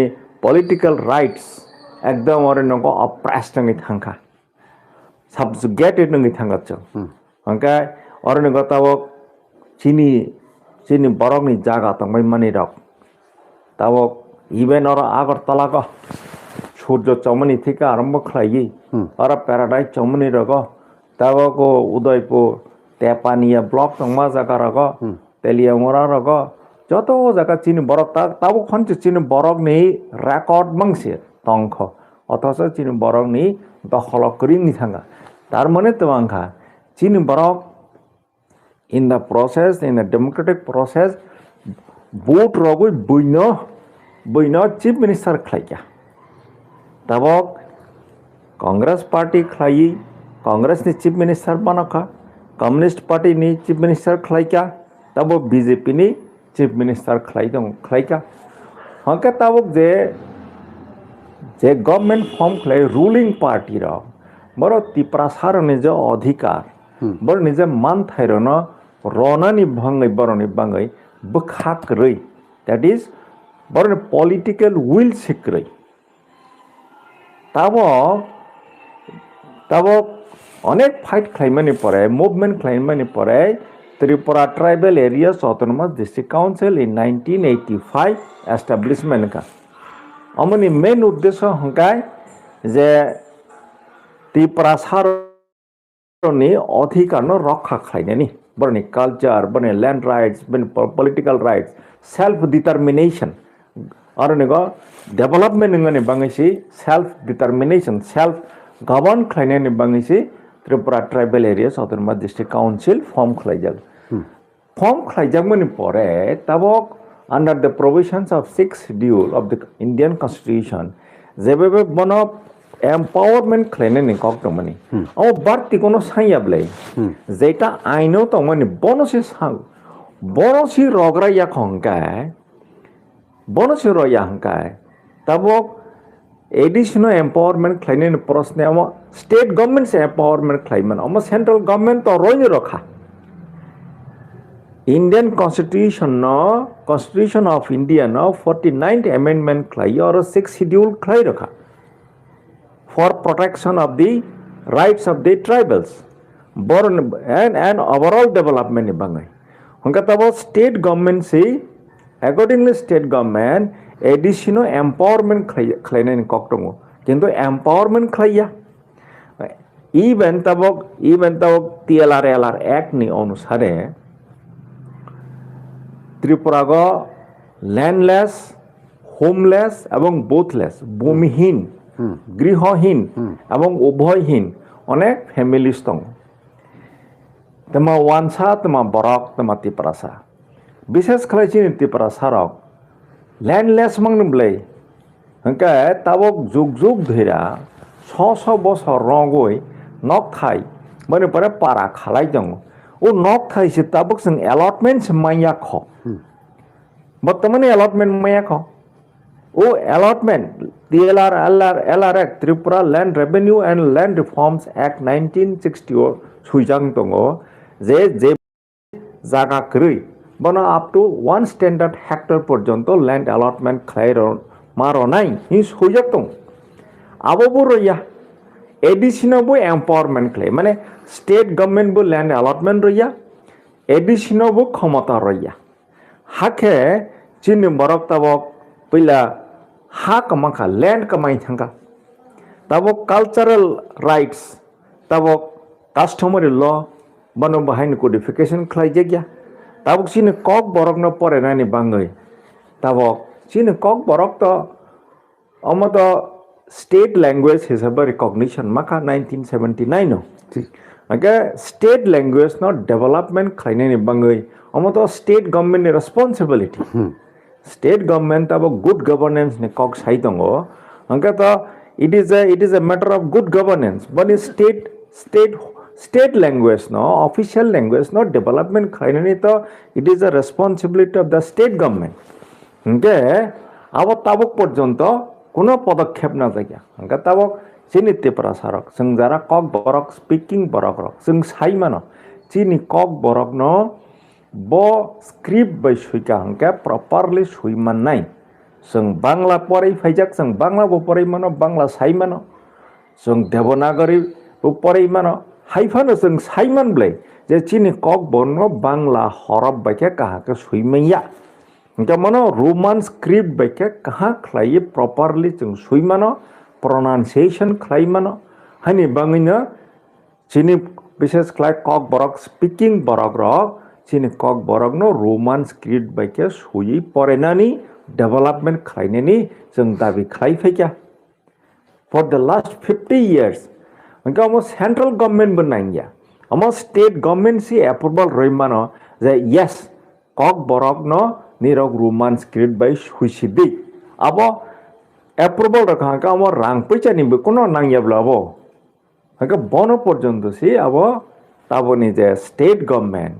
political rights ekdom oro nego oppressed wngwi thangkha, subjugated wngwi thangkha chwng. Hmm. Hwnkhe oro nego tabok chini chini borokni jaga tongbai manwi rok. Tabok even oro Agartala go surjo chomani thika arombo khlaiwi, hmm, oro paradise chomani rogo, tabok o Udaipur, Tepania block tongma jaga rogo, hmm, Teliamura rogo, joto jaga chini borok ta-, tabok hwnse chini borokni record mangse tongkho. Othocho chini borokni dokholo kwrwngni thangkha. Tar mane twmangkha, chini borok in the process, in the democratic process, vote rogwi buino, buino chief minister khlaikha. Tabok Congress party khlaiwi, Congress ni chief minister banokha, Communist party ni chief minister khlaikha, tabok B J P ni chief minister khlai tong, khlaikha. Hwnkhe tabok je, je government form khlai ruling party rok, borok Tiprasa rokni je adhikar, hmm, borokni je manthai rokno ronani bangwi, borokni bangwi bwkha kwrwi, that is, borokni political will se kwrwi. Tabok, tabok onek fight khlaimani pore, movement khlaimani pore, Tripura Tribal Areas Autonomous District Council in nineteen eighty-five establishment wngkha. Omoni main uddesho hwnkhe je Tiprasa ni adhikar no rokha khlainani, boroni culture, boroni land rights, boroni po-, political rights, self determination, aroni go development wngmani bangwi si self determination, self govern khlainani bangwi si Tripura Tribal Areas Autonomous District Council form khlaijak. Hmm. Form khlaijakmani pore tabok under the provisions of sixth schedule of the Indian Constitution, jebebe bono empowerment khlainani kok tongmani. Hmm. Abo barti kono sanya belai. Hmm. Jeta aino tongmani bono se sang, bono se rogra yakhong khe, bono se roya hwnkhe, tabok A D C no empowerment khlainani prosne amo state government se empowerment khlaimano, amo central government to roini rokha. Indian Constitution no, Constitution of India no forty-ninth amendment khlai oro sixth schedule khlai rokha for protection of the rights of the tribals, bor-, and, and overall development ni bangwi. Hwnkhe tabo state government si, accordingly state government A D C no empowerment khlai-, khlainani kok tongo, kintu empowerment khlaiya. Even tabok, even tabok T L R L R Act ni onusare Tripura go landless, homeless ebong boothless, bhumihin, hmm, grihohin, hmm, ebong ubhoihin onek families tongo. Tma wansa, tma borok, tma Tiprasa. Bises khlai chini Tiprasa rok landless mangni bwlai. Hwnkhe tabok jug jug dhwira so so bosor rogwi nok thai, boni pore para khalai tongo. O nok thai se tabok chwng allotment se manya kho. Hmm. Bottomani allotment maya kho. O allotment T L R, L R, L R Act, Tripura Land Revenue and Land Reforms Act nineteen sixty o swijak tongo je, je jaga kwrwi bono up to one standard hectare porjonto land allotment khlai ro-, ma ronai hin swijak tongo. Abo bo roya, A D C no bo empowerment khlai, mane state government bo land allotment roya, A D C no bo khomota roya. Hakhe chini borok tabok puila ha kwma kha, land kwmai thangkha. Tabok cultural rights, tabok customary law, bono bahaini codification khlaijakya. Tabok chini kok borokno porenani bangwi, tabok chini kok borok to Omo to state language hisabe recognition makha nineteen seventy nine o. Thik. Hwnkhe state language no development khlainani bangwi omo to state government ni responsibility. Hmm. State government abo good governance ni kok sai tongo. Hwnkhe to it is a, it is a matter of good governance. Boni state, state, state language no, official language no development khlainani to it is a responsibility of the state government. Hwnkhe abo tabuk porjonto kuno podokkhep najakya. Hwnkhe tabuk chini Tiprasa rok, chwng jara kok borok, speaking borok rok, chwng sai mano, chini kok borokno bo script bai suika hwnkhe properly sui mannai. Chwng Bangla porwi phaijak, chwng Bangla bo porwi mano, Bangla sai mano. Chwng Devanagari bo porwi mano, Hai phano chwng sai man ble je chini Kokborokno Bangla horop bai khe kaham khe swi manya. Hwnkhe mono Roman script bai khe kaham khlaiwi properly chwng swi mano, pronunciation khlai mano. Haini bangwino chini bises khlai Kokborok speaking borok rok chini Kokborokno Roman script bai khe swiwi porenani development khlainani chwng dabi khlai phaikha. For the last fifty years, hwnkhe omo central government bo nangya. Omo state government si approval rwi mano je yes, Kokborokno nirok Roman script bai swisidi. Abo approval rwkha hwnkhe omo rang puisa ni bo kuno nangya bla bo. Hwnkhe bono porjonto si abo taboni je state government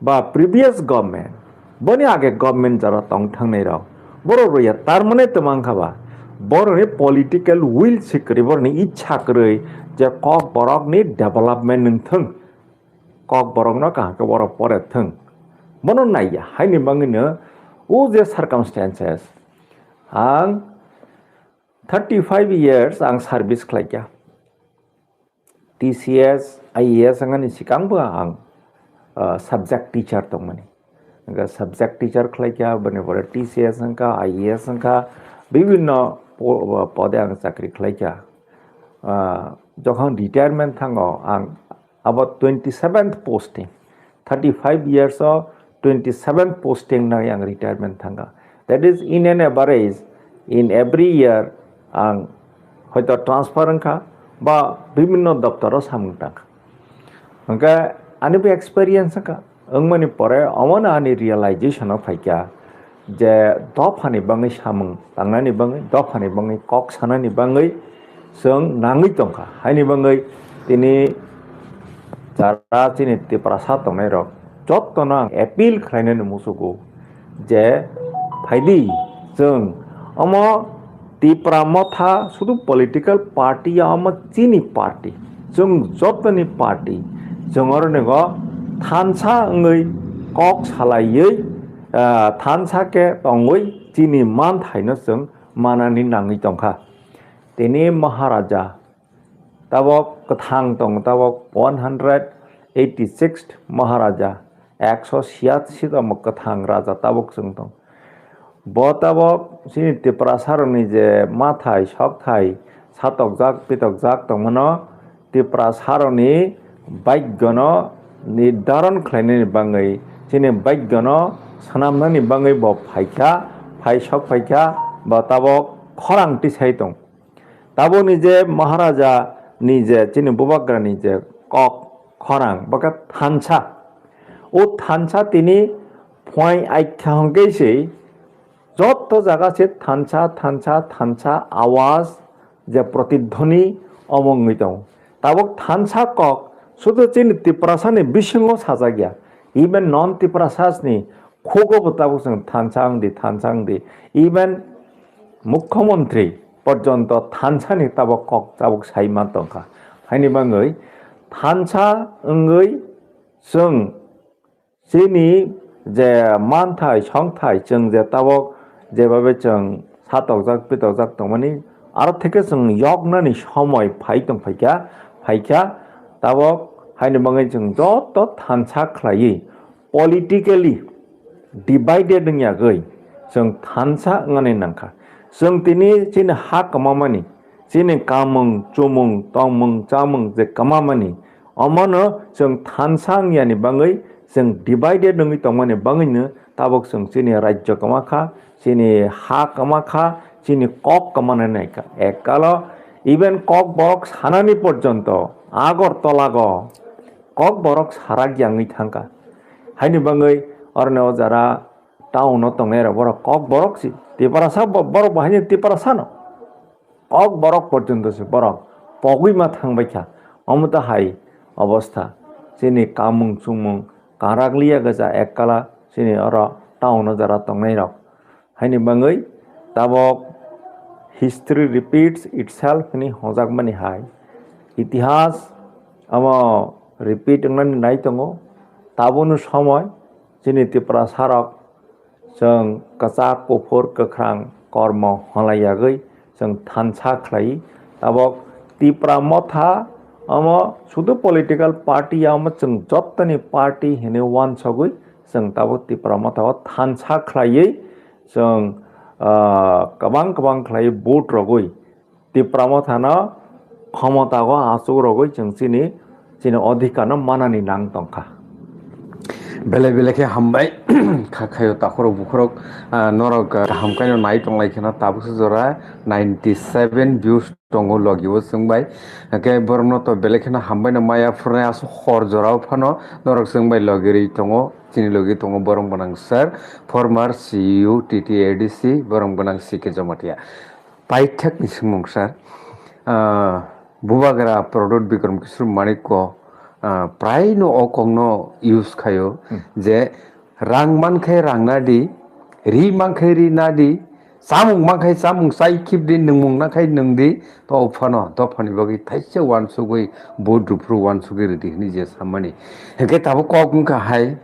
ba previous government, boni age government jara tong thangnai rok, borok rwya, tar mane twmang kha ba, borokni political will si kwrwi, borokni ichha kwrwi je Kokborokni development wng thung, Kokborokno kaham khe borok pore thung, bono naiya. Haini bangwino o je circumstances, ang thirty five years ang service khlaikha. T C S, I A S wngani sikangbo ang, ah, subject teacher tongmani. Hwnkhe subject teacher khlaikha, bini pore T C S wngkha, I A S wngkha, bibinno po-, pode ang chakri khlaikha. Ah, jokhon retirement thango ang abo twenty seventh posting, thirty five years o twenty seven posting nai ang retirement thangkha. That is, in an average, in every year ang hoito transfer wngkha ba bibinno doptoro samung tangkha. Hwnkhe ani bo experience wngkha, wngmani pore omono ani realization o phaikha je dophani bangwi samung tangnani bangwi, dophani bangwi kok sanani bangwi chwng nangwi tongkha. Haini bangwi tini jara chini Tiprasa tongnairok jottono ang appeal khlainani muchugo je phaidi chwng omo Tipra Motha sudu political party ya, omo chini party, chwng jotoni party, chwng oro nego thansa wngwi kok salaiwi, ah, thansa khe tongwi chini manthaino chwng manani nangwi tongkha. Tini Maharaja tabok kwthang tongo, tabok one hundred eighty sixth Maharaja, ekso siyat sitamo kwthang raja tabok chwng tong. Bo tabok chini Tiprasa rokni je mathai, sokthai, satokjak, pitokjak tongmano Tiprasa rokni baigono nirdaron khlainani bangwi, chini baigono swnamnani bangwi bo phaikha, phai sok phaikha, bo tabok khorang tisai tong. Taboni je Maharaja ni je chini bubagra ni je kok khorang, bo khe thansa. O thansa tini phuai aikha hwnkhe se jotto jaga se thansa, thansa, thansa awaz je protidhoni omo wngwi tongo. Tabok thansa kok sudu chini Tiprasa ni bisingo sajak ya, even non Tiprasas ni khugo bo tabok chwng thansa wngdi, thansa wngdi, even Mukhyamantri porjonto thansa ni tabok kok tabok sai ma tongkha. Haini bangwi thansa wngwi chwng chini je manthai songthai chwng je tabok jebabe chwng satokjak pitokjak tongmani, aro theke chwng yoknani somoi phai tong phaikha, phaikha tabok haini bangwi chwng joto thansa khlaiwi politically divided wngya gwi chwng thansa wngnani nangkha. Chwng tini chini ha kwmamani, chini kamung, chumung, tongmung, chamung je kwmamani, omono chwng thansa wngyani bangwi chwng divided wngwi tongmani bangwino tabok chwng chini rajyo kwma kha, chini ha kwma kha, chini kok kwmani naikha. Ekkalo even Kokborok sanani porjonto Agartalago Kokborok sarak yangwi thangkha. Haini bangwi oroni o jara town o tongnai rok borok Kokborok si Tiprasa bo-, borok bo haino Tiprasa no. Kokborok porjonto se borok pogwi ma thangbai kha. Omo to hai obostha. Chini kamung chumung karak liya gaja ekkala chini oro town o jara tongnai rok. Haini bangwi tabok history repeats itself hwnwi hwnjakmani hai. Itihas omo repeat wngnani nai tongo. Tabukni somoi chini Tiprasa rok chwng kwchak, kuphur, kwkhrang kormo hwnlaiyagwi chwng thansa khlai. Tabok Tipra Motha Omo sudu political party ya, omo chwng jottoni party hinwi wansogwi chwng tabuk Tipra Motha o thansa khlaiwi chwng, ah, kwbang kwbang khlaiwi vote rogwi Tipra Mothano khomota o achuk rogwi chwng chini, chini odhikar no manani nang tongkha. Belai belai khe hambai. Kha khayo takhurok bukhurok, ah, norok, ah, kaham khaino nai tonglai kheno tabuksa jora ninety seven views tongo logi o chwng bai. Hwnkhe borokno to belai kheno hambai no maya phurunai aswk hor jora o phano norok chwng bai logi rwi tongo. Chini logi tongo borok gwnang sir, former C E O T T A D C borok gwnang C K Jamatia. Paithak ni swngmung sir, ah, Bubagra Pradyot Bikram Kishore Manikko, ah, prai no o kok no use khaio, hmm, je rang man khe rang na di, ri man khe ri na di, chamung man khe chamung chai khib di, nwngmung na khe nwng di, to o phano dophani bagwi thaisa wansugwi vote rwphuru wansugwi rwdi hwnwi je sammani. Hwnkhe tabuk kok wngkha hai,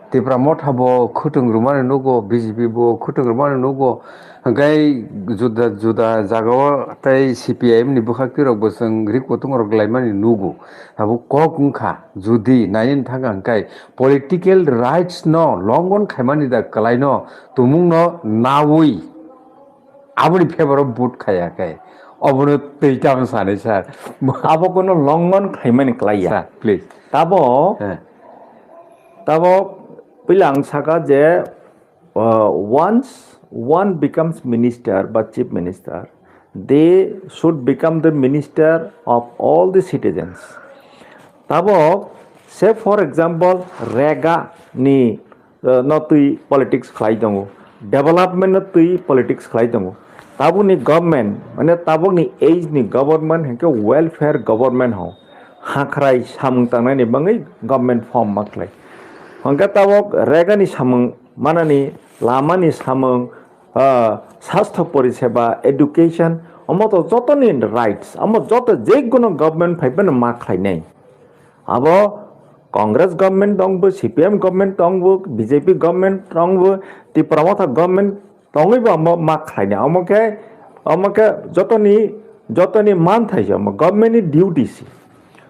Tipra Motha bo khwtwng rwmani nugo, B J P bo khwtwng rwmani nugo, hwnkhe juda juda jagao tei C P I M ni bwkhaktwi rok bo chwng ri kutung rok laimani nugo. Abo kok wngkha, judi naini thangkha hwnkhe political rights no longon khaimani da kwlaino tumungno nawi aboni favor o vote khaiya khe obono twi tamo sanai sir. Abo kono longon khaimani kwlaiya. Sir, please. Tabo, eh, tabo puila ang saka je, uh, once one becomes minister ba chief minister, they should become the minister of all the citizens. Tabo, say for example, rega ni, uh, no twi politics khlai tongo, development no twi politics khlai tongo. Tabukni government, mane tabukni age ni government hwnkhe welfare government ho. Hakrai samung tangnani bagwi government form ma khlai. Hwnkhe tabuk rega ni samung manani, lama ni samung, ah, sastho poriseba, education, omo to jotoni rights, omo joto je kono government phai phano ma khlainai. Abo Congress government tongbo, C P M government tongbo, B J P government tongbo, Tipra Motha government tongwi bo omo ma khlainai. Omo khe, omo khe jotoni, jotoni manthai se omo government ni duty se.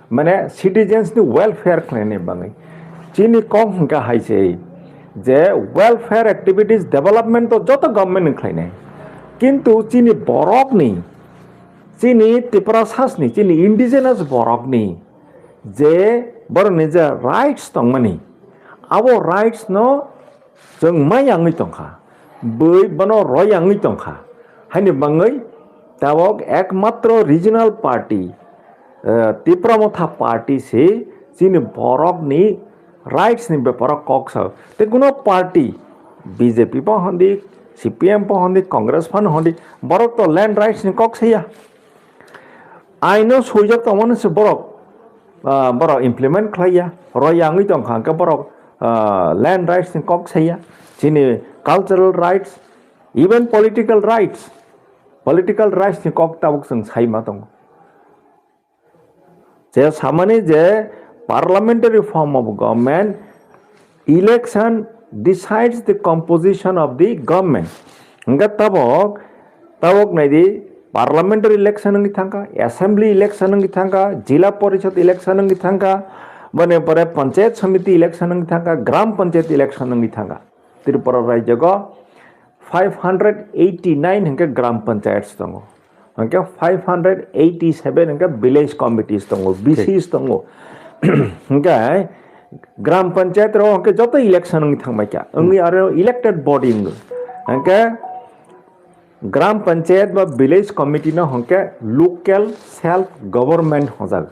Mane citizens ni welfare khlainai bagwi. Chini kok hwnkha hai se je welfare activities development to joto government ni khlainai. Kintu chini borok ni, chini Tiprasas ni, chini indigenous borok ni je borok ni je rights tongmani, abo rights no chwng ma yangwi tongkha, bui bono roi yangwi tongkha. Haini bagwi tabok ekmatro regional party, eh, Tipra Motha party se chini borok ni rights ni beparo kok sao. Te kuno party, B J P bo hondi, C P M bo hondi, Congress bo hondi, borok to land rights ni kok saya. Aino swijak tongmani se borok, ah, borok implement khlaiya. Roi yangwi tongkha hwnkhe borok, ah, land rights ni kok saiya. Chini cultural rights, even political rights, political rights ni kok tabuk chwng sai ma tongo. Je samani je parliamentary form of government, election decides the composition of the government. Hingke tabok, tabok naidi parliamentary election wngwi thangkha, assembly election wngwi thangkha, jila porishad election wngwi thangkha, boni pore panchayat samiti election wngwi thangkha, gram panchayat election wngwi thangkha. Tripura rajyogo five hundred eighty nine hingke gram panchayats tongo. Hingke five hundred eighty seven hingke village committees tongo, V Cs tongo. Hingke gram panchayat rok hingke joto election wngwi thangbaikha. Wngwi aro elected body wngwi. Hingke gram panchayat ba village committee no hingke local self government hojak.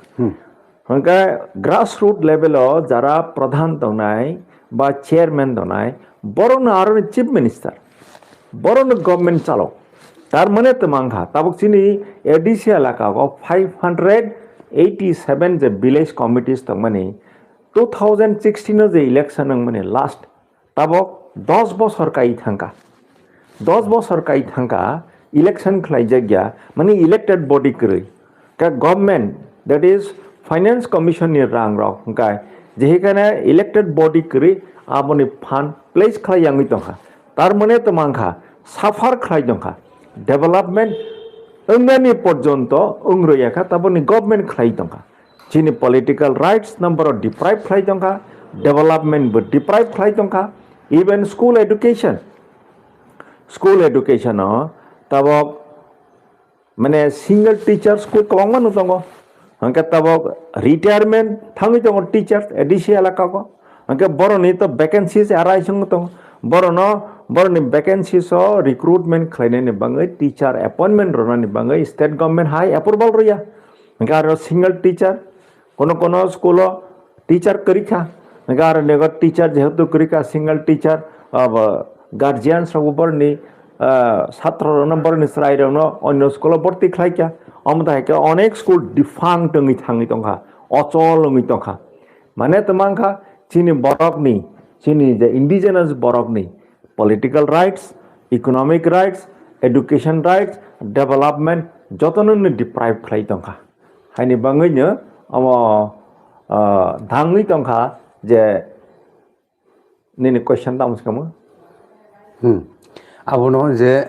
Hingke grassroot level o jara pradhan tongnai ba chairman tongnai, borokno aroni chief minister, borokno government chalok. Tar mane twmang kha, tabuk chini A D C elaka o five hundred eighty seven je village committees tongmani, two thousand sixteen o je election wngmani last, tabok dos bosor kai thangkha. Dos bosor kai thangkha, election khlaijakya, mani elected body kwrwi. Ka government, that is finance commission ni rang rok, hingkai jehikhane elected body kwrwi aboni fund place khlai yangwi tongkha. Tar mane twmang kha, suffer khlai tongkha. Development wngnani porjonto wngro yakha, taboni government khlai tongkha. Chini political rights no borok deprive khlai tongkha, development bo deprive khlai tongkha, even school education, school education o tabok mane single teachers ko kwbangma no tongo, hwnkhe tabok retirement thangwi tongo teachers A D C elaka o, hwnkhe boroni to vacancies arai song tongo, borono boroni vacancies o recruitment khlainani bagwi teacher appointment rwnani bagwi state government hai approval rwya, hwnkhe aro single teacher. Kono kono school o teacher kwrwi kha, hwnkhe aro nego teacher jehetu kwrwi kha, single teacher, abo guardians rok bo boroni, ah, satro rok no boroni chwrai rok no onyo school o borti khlai kha, omo hai khe onek school defunct wngwi thangwi tongkha, ochol wngwi tongkha. Mane to mankha chini borok ni, chini je indigenous borok ni political rights, economic rights, education rights, development jotono no deprive khlai tongkha. Haini bagwino omo, ah, thangwi tongkha je nini question tamo swkamo? Hmm. Abono je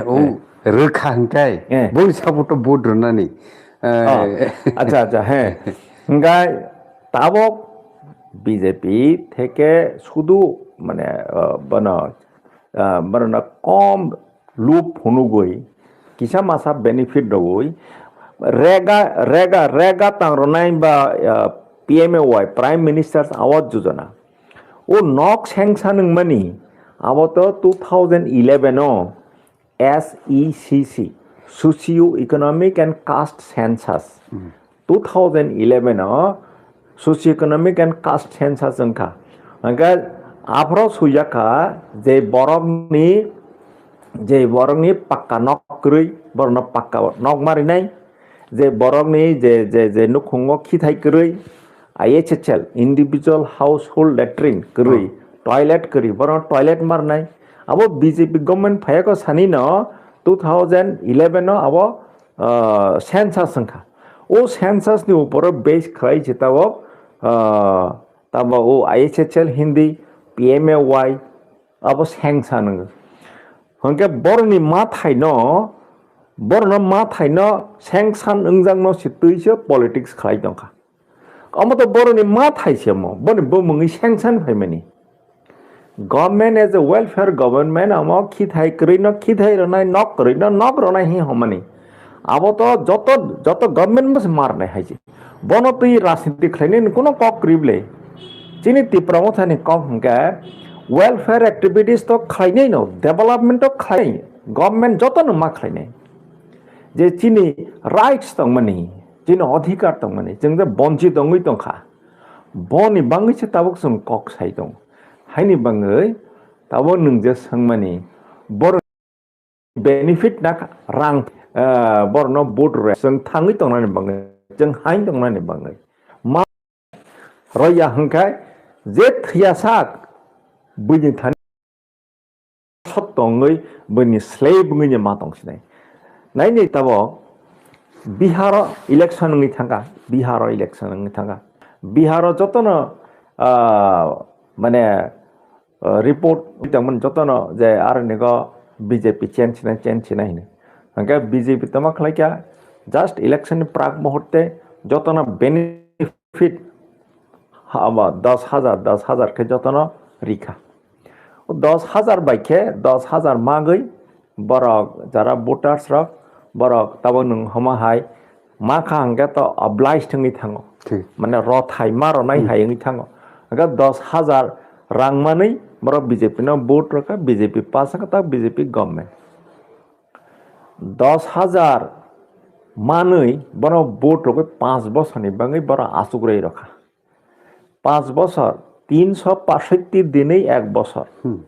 o rwkha hwnkhe Eh. boni support o vote rwnani. Eh, Oh, acha, acha, he. Hwnkhe tabok B J P theke sudu mane, ah, bono, ah, bono kom lup phunugwi kisa masa benefit rogwi rega, rega, rega tangronai ba, ah, P M A Y, Prime Minister's Awas Yojana. O nok sanction wngmani abo to two thousand eleven o S E C C, Socio Economic and Caste Census. Hmm. Two thousand eleven o Socio Economic and Caste Census wngkha. Hwnkhe aphro swijak kha je borokni, je borokni pakka nok kwrwi, borokno pakka nok marinai, je borokni je, je, je nukhungo khithai kwrwi, I H H L, Individual Household Latrine kwrwi, Oh. toilet kwrwi, borokno toilet marnai. Abo B J P government phaiya kho sani no two thousand eleven o abo, ah, census wngkha. O census ni uporo base khlai se tabok, ah, tamo o I H H L hindi, P M A Y, abo sanction wngkha. Hwnkhe borokni mathaino, borokno mathaino sanction wngjakno se twi se politics khlai tongkha. Omo to borokni mathai se omo, boni bumungwi sanction phaimani. Government as a welfare government, omo khithai kwrwino khithai rwnai, nok kwrwino nok rwnai hi homani. Abo to joto, joto government bo se marnai hai se. Bono twi rajniti khlainani kuno kok kwrwi bwle. Chini Tipra Mothani kok hwnkhe welfare activities to khlainai no, development to khlai, government joto no ma khlainai. Je chini rights tongmani, chini adhikar tongmani, chwng je bonchit wngwi tongkha. Boni bangwi se tabuk chwng kok sai tongo. Haini bangwi tabuk nwng je swngmani, boro benefit na rang, ah, borno vote rw chwng thangwi tongnani bangwi, chwng hain tongnani bangwi. Ma roya hwnkhe je thwiya sak buini thani sot tongwi buini slave wngwi ma tong sinai. Naini tabo Biharo election wngwi thangkha, Biharo election wngwi thangkha. Biharo jotono, ah, mane, ah, report tongmani jotono je aronigo B J P change sinai, change sinai hino. Hwnkhe B J P tamo khlaikha just election ni prak muhurte jotono benefit haba dos hajar, dos hajar khe jotono rikha. O dos hajar bai khe dos hajar magwi borok jara voters rok, borok tabuk nwng homa hai ma kha hwnkhe to obliged wngwi thango. Thik. Mane rothai ma ronai Hmm. hai wngwi thango. Hwnkhe dos hajar rang manwi borok B J P no vote rwkha, B J P pass wngkha, ta B J P government. Dos hajar manwi bono vote rwgwi panch bosorni bagwi borok achuk rwi rwkha. Panch bosor, tinsho pashotti dinwi ek bosor. Hmm.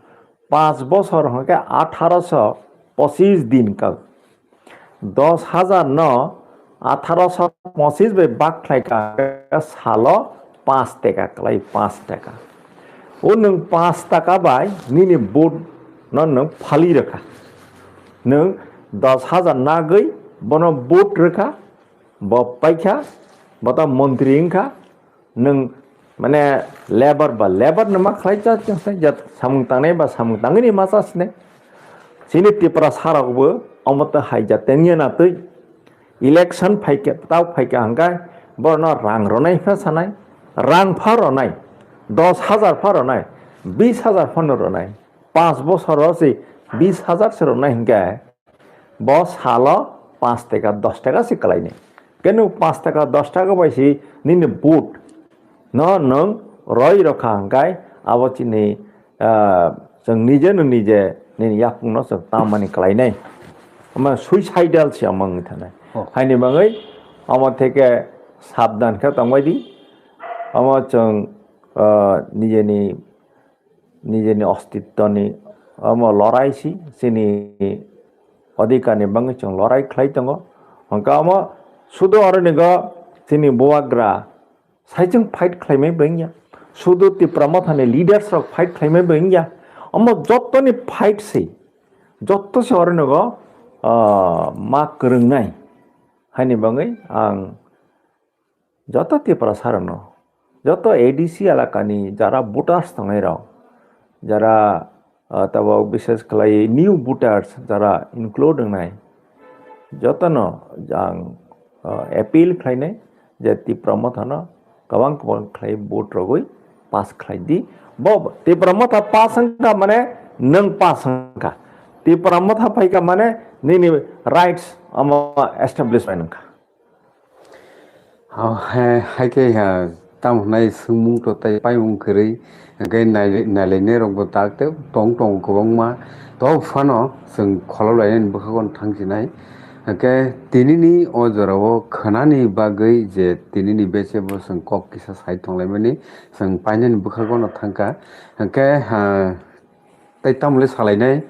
Panch bosor hwnkhe atharo sho pochis din kal. Dos hajar no atharo sho pochis bai bak khlai ka salo panch taka klai, panch taka. O nwng panch taka bai nini vote no nwng phali rwkha. Nwng dos hajar nagwi bono vote rwkha, bo paikha, bo ta montri wngkha, nwng mane labour ba labour no ma khlai cha, cha, cha, jat samung tangnai ba samung tangwi ni ma cha sinai. Chini Tripura sarok bo omo ta hai jat tengya na twi. Election phaikhe, tao phaikhe hwnkhe Borokno rang rwnai phano sanai, rang pha rwnai, dos hajar pha rwnai, bis hajar phano rwnai, panch bosoro se bis hajar se rwnai hinkhe bo salo panch taka dos taka se kwlainai. Kenu panch taka dos taka bai se nini vote no nwng roi rokha hinkhe abo chini, ah, chwng nije no nije nini yakungno chwng tamani kwlainai. Omo suicidal se omo wngwi thanai. Oh. Haini bagwi omo theke sabdan khe tongbai di. Omo chwng, ah, nijeni, nijeni ostitwni omo lorai si, chini odhikarni bagwi chwng lorai khlai tongo. Hwnkhe omo sudo oro nigo chini bubagra saichung fight khlaimai bo wngya. Sudo Tipra Mothani leaders rok fight khlaimai bo wngya. Omo jottoni fight se, jotto se oro nogo, ah, ma kwrwngnai. Haini bagwi ang joto Tiprasa rokno, joto A D C elakani jara voters tongnai rok, jara, ah, tabok bishes khlai new voters jara include wngnai, jotono ang, ah, appeal khlainai je Tipra Mothano kwbang kwbang khlai vote rogwi pass khlai di. Bo Tipra Motha pass wngkha mane nwng pass wngkha. Tipra Motha phaikha mane nini rights omo establishment wngkha. Oh, he, hai khe, ha, tamo hwnai swngmung to tei paimung kwrwi, hwnkhe nai-, nailainai rokbo tak tei tong tongo kwbangma. Tok phano chwng kholoblainani bwkhago thang sinai. Hwnkhe tinini o jorao khwnani bagwi je tinini bese bo chwng kok kisa sai tonglaimani, chwng painani bwkhago no thangkha. Hwnkhe, ha, tei tamole salainai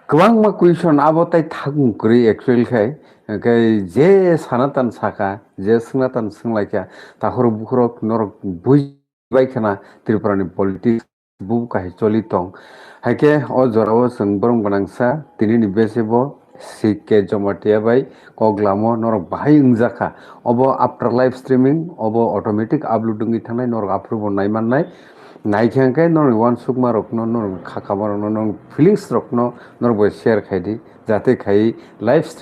kwbangma question abo tei thakmung kwrwi actual khai, hwnkhe je sana tan saka, je swngna tan swnglaikha, takhorok bukhorok norok buibai khana Tripura ni politics bu kahai choli tong. Haikhe o jorao chwng borong gwnangsa tinini bese bo C K Jamatia bai kok lamo norok bahai wngjakha. Obo after live streaming, obo automatic upload wngwi thangnai, norok aphuru bo nai mannai. Naikhe hwnkhe norokni uansukma rokno, norokni kha kama rokno, norokni feelings rokno norok bai share khai di, jate khai live stream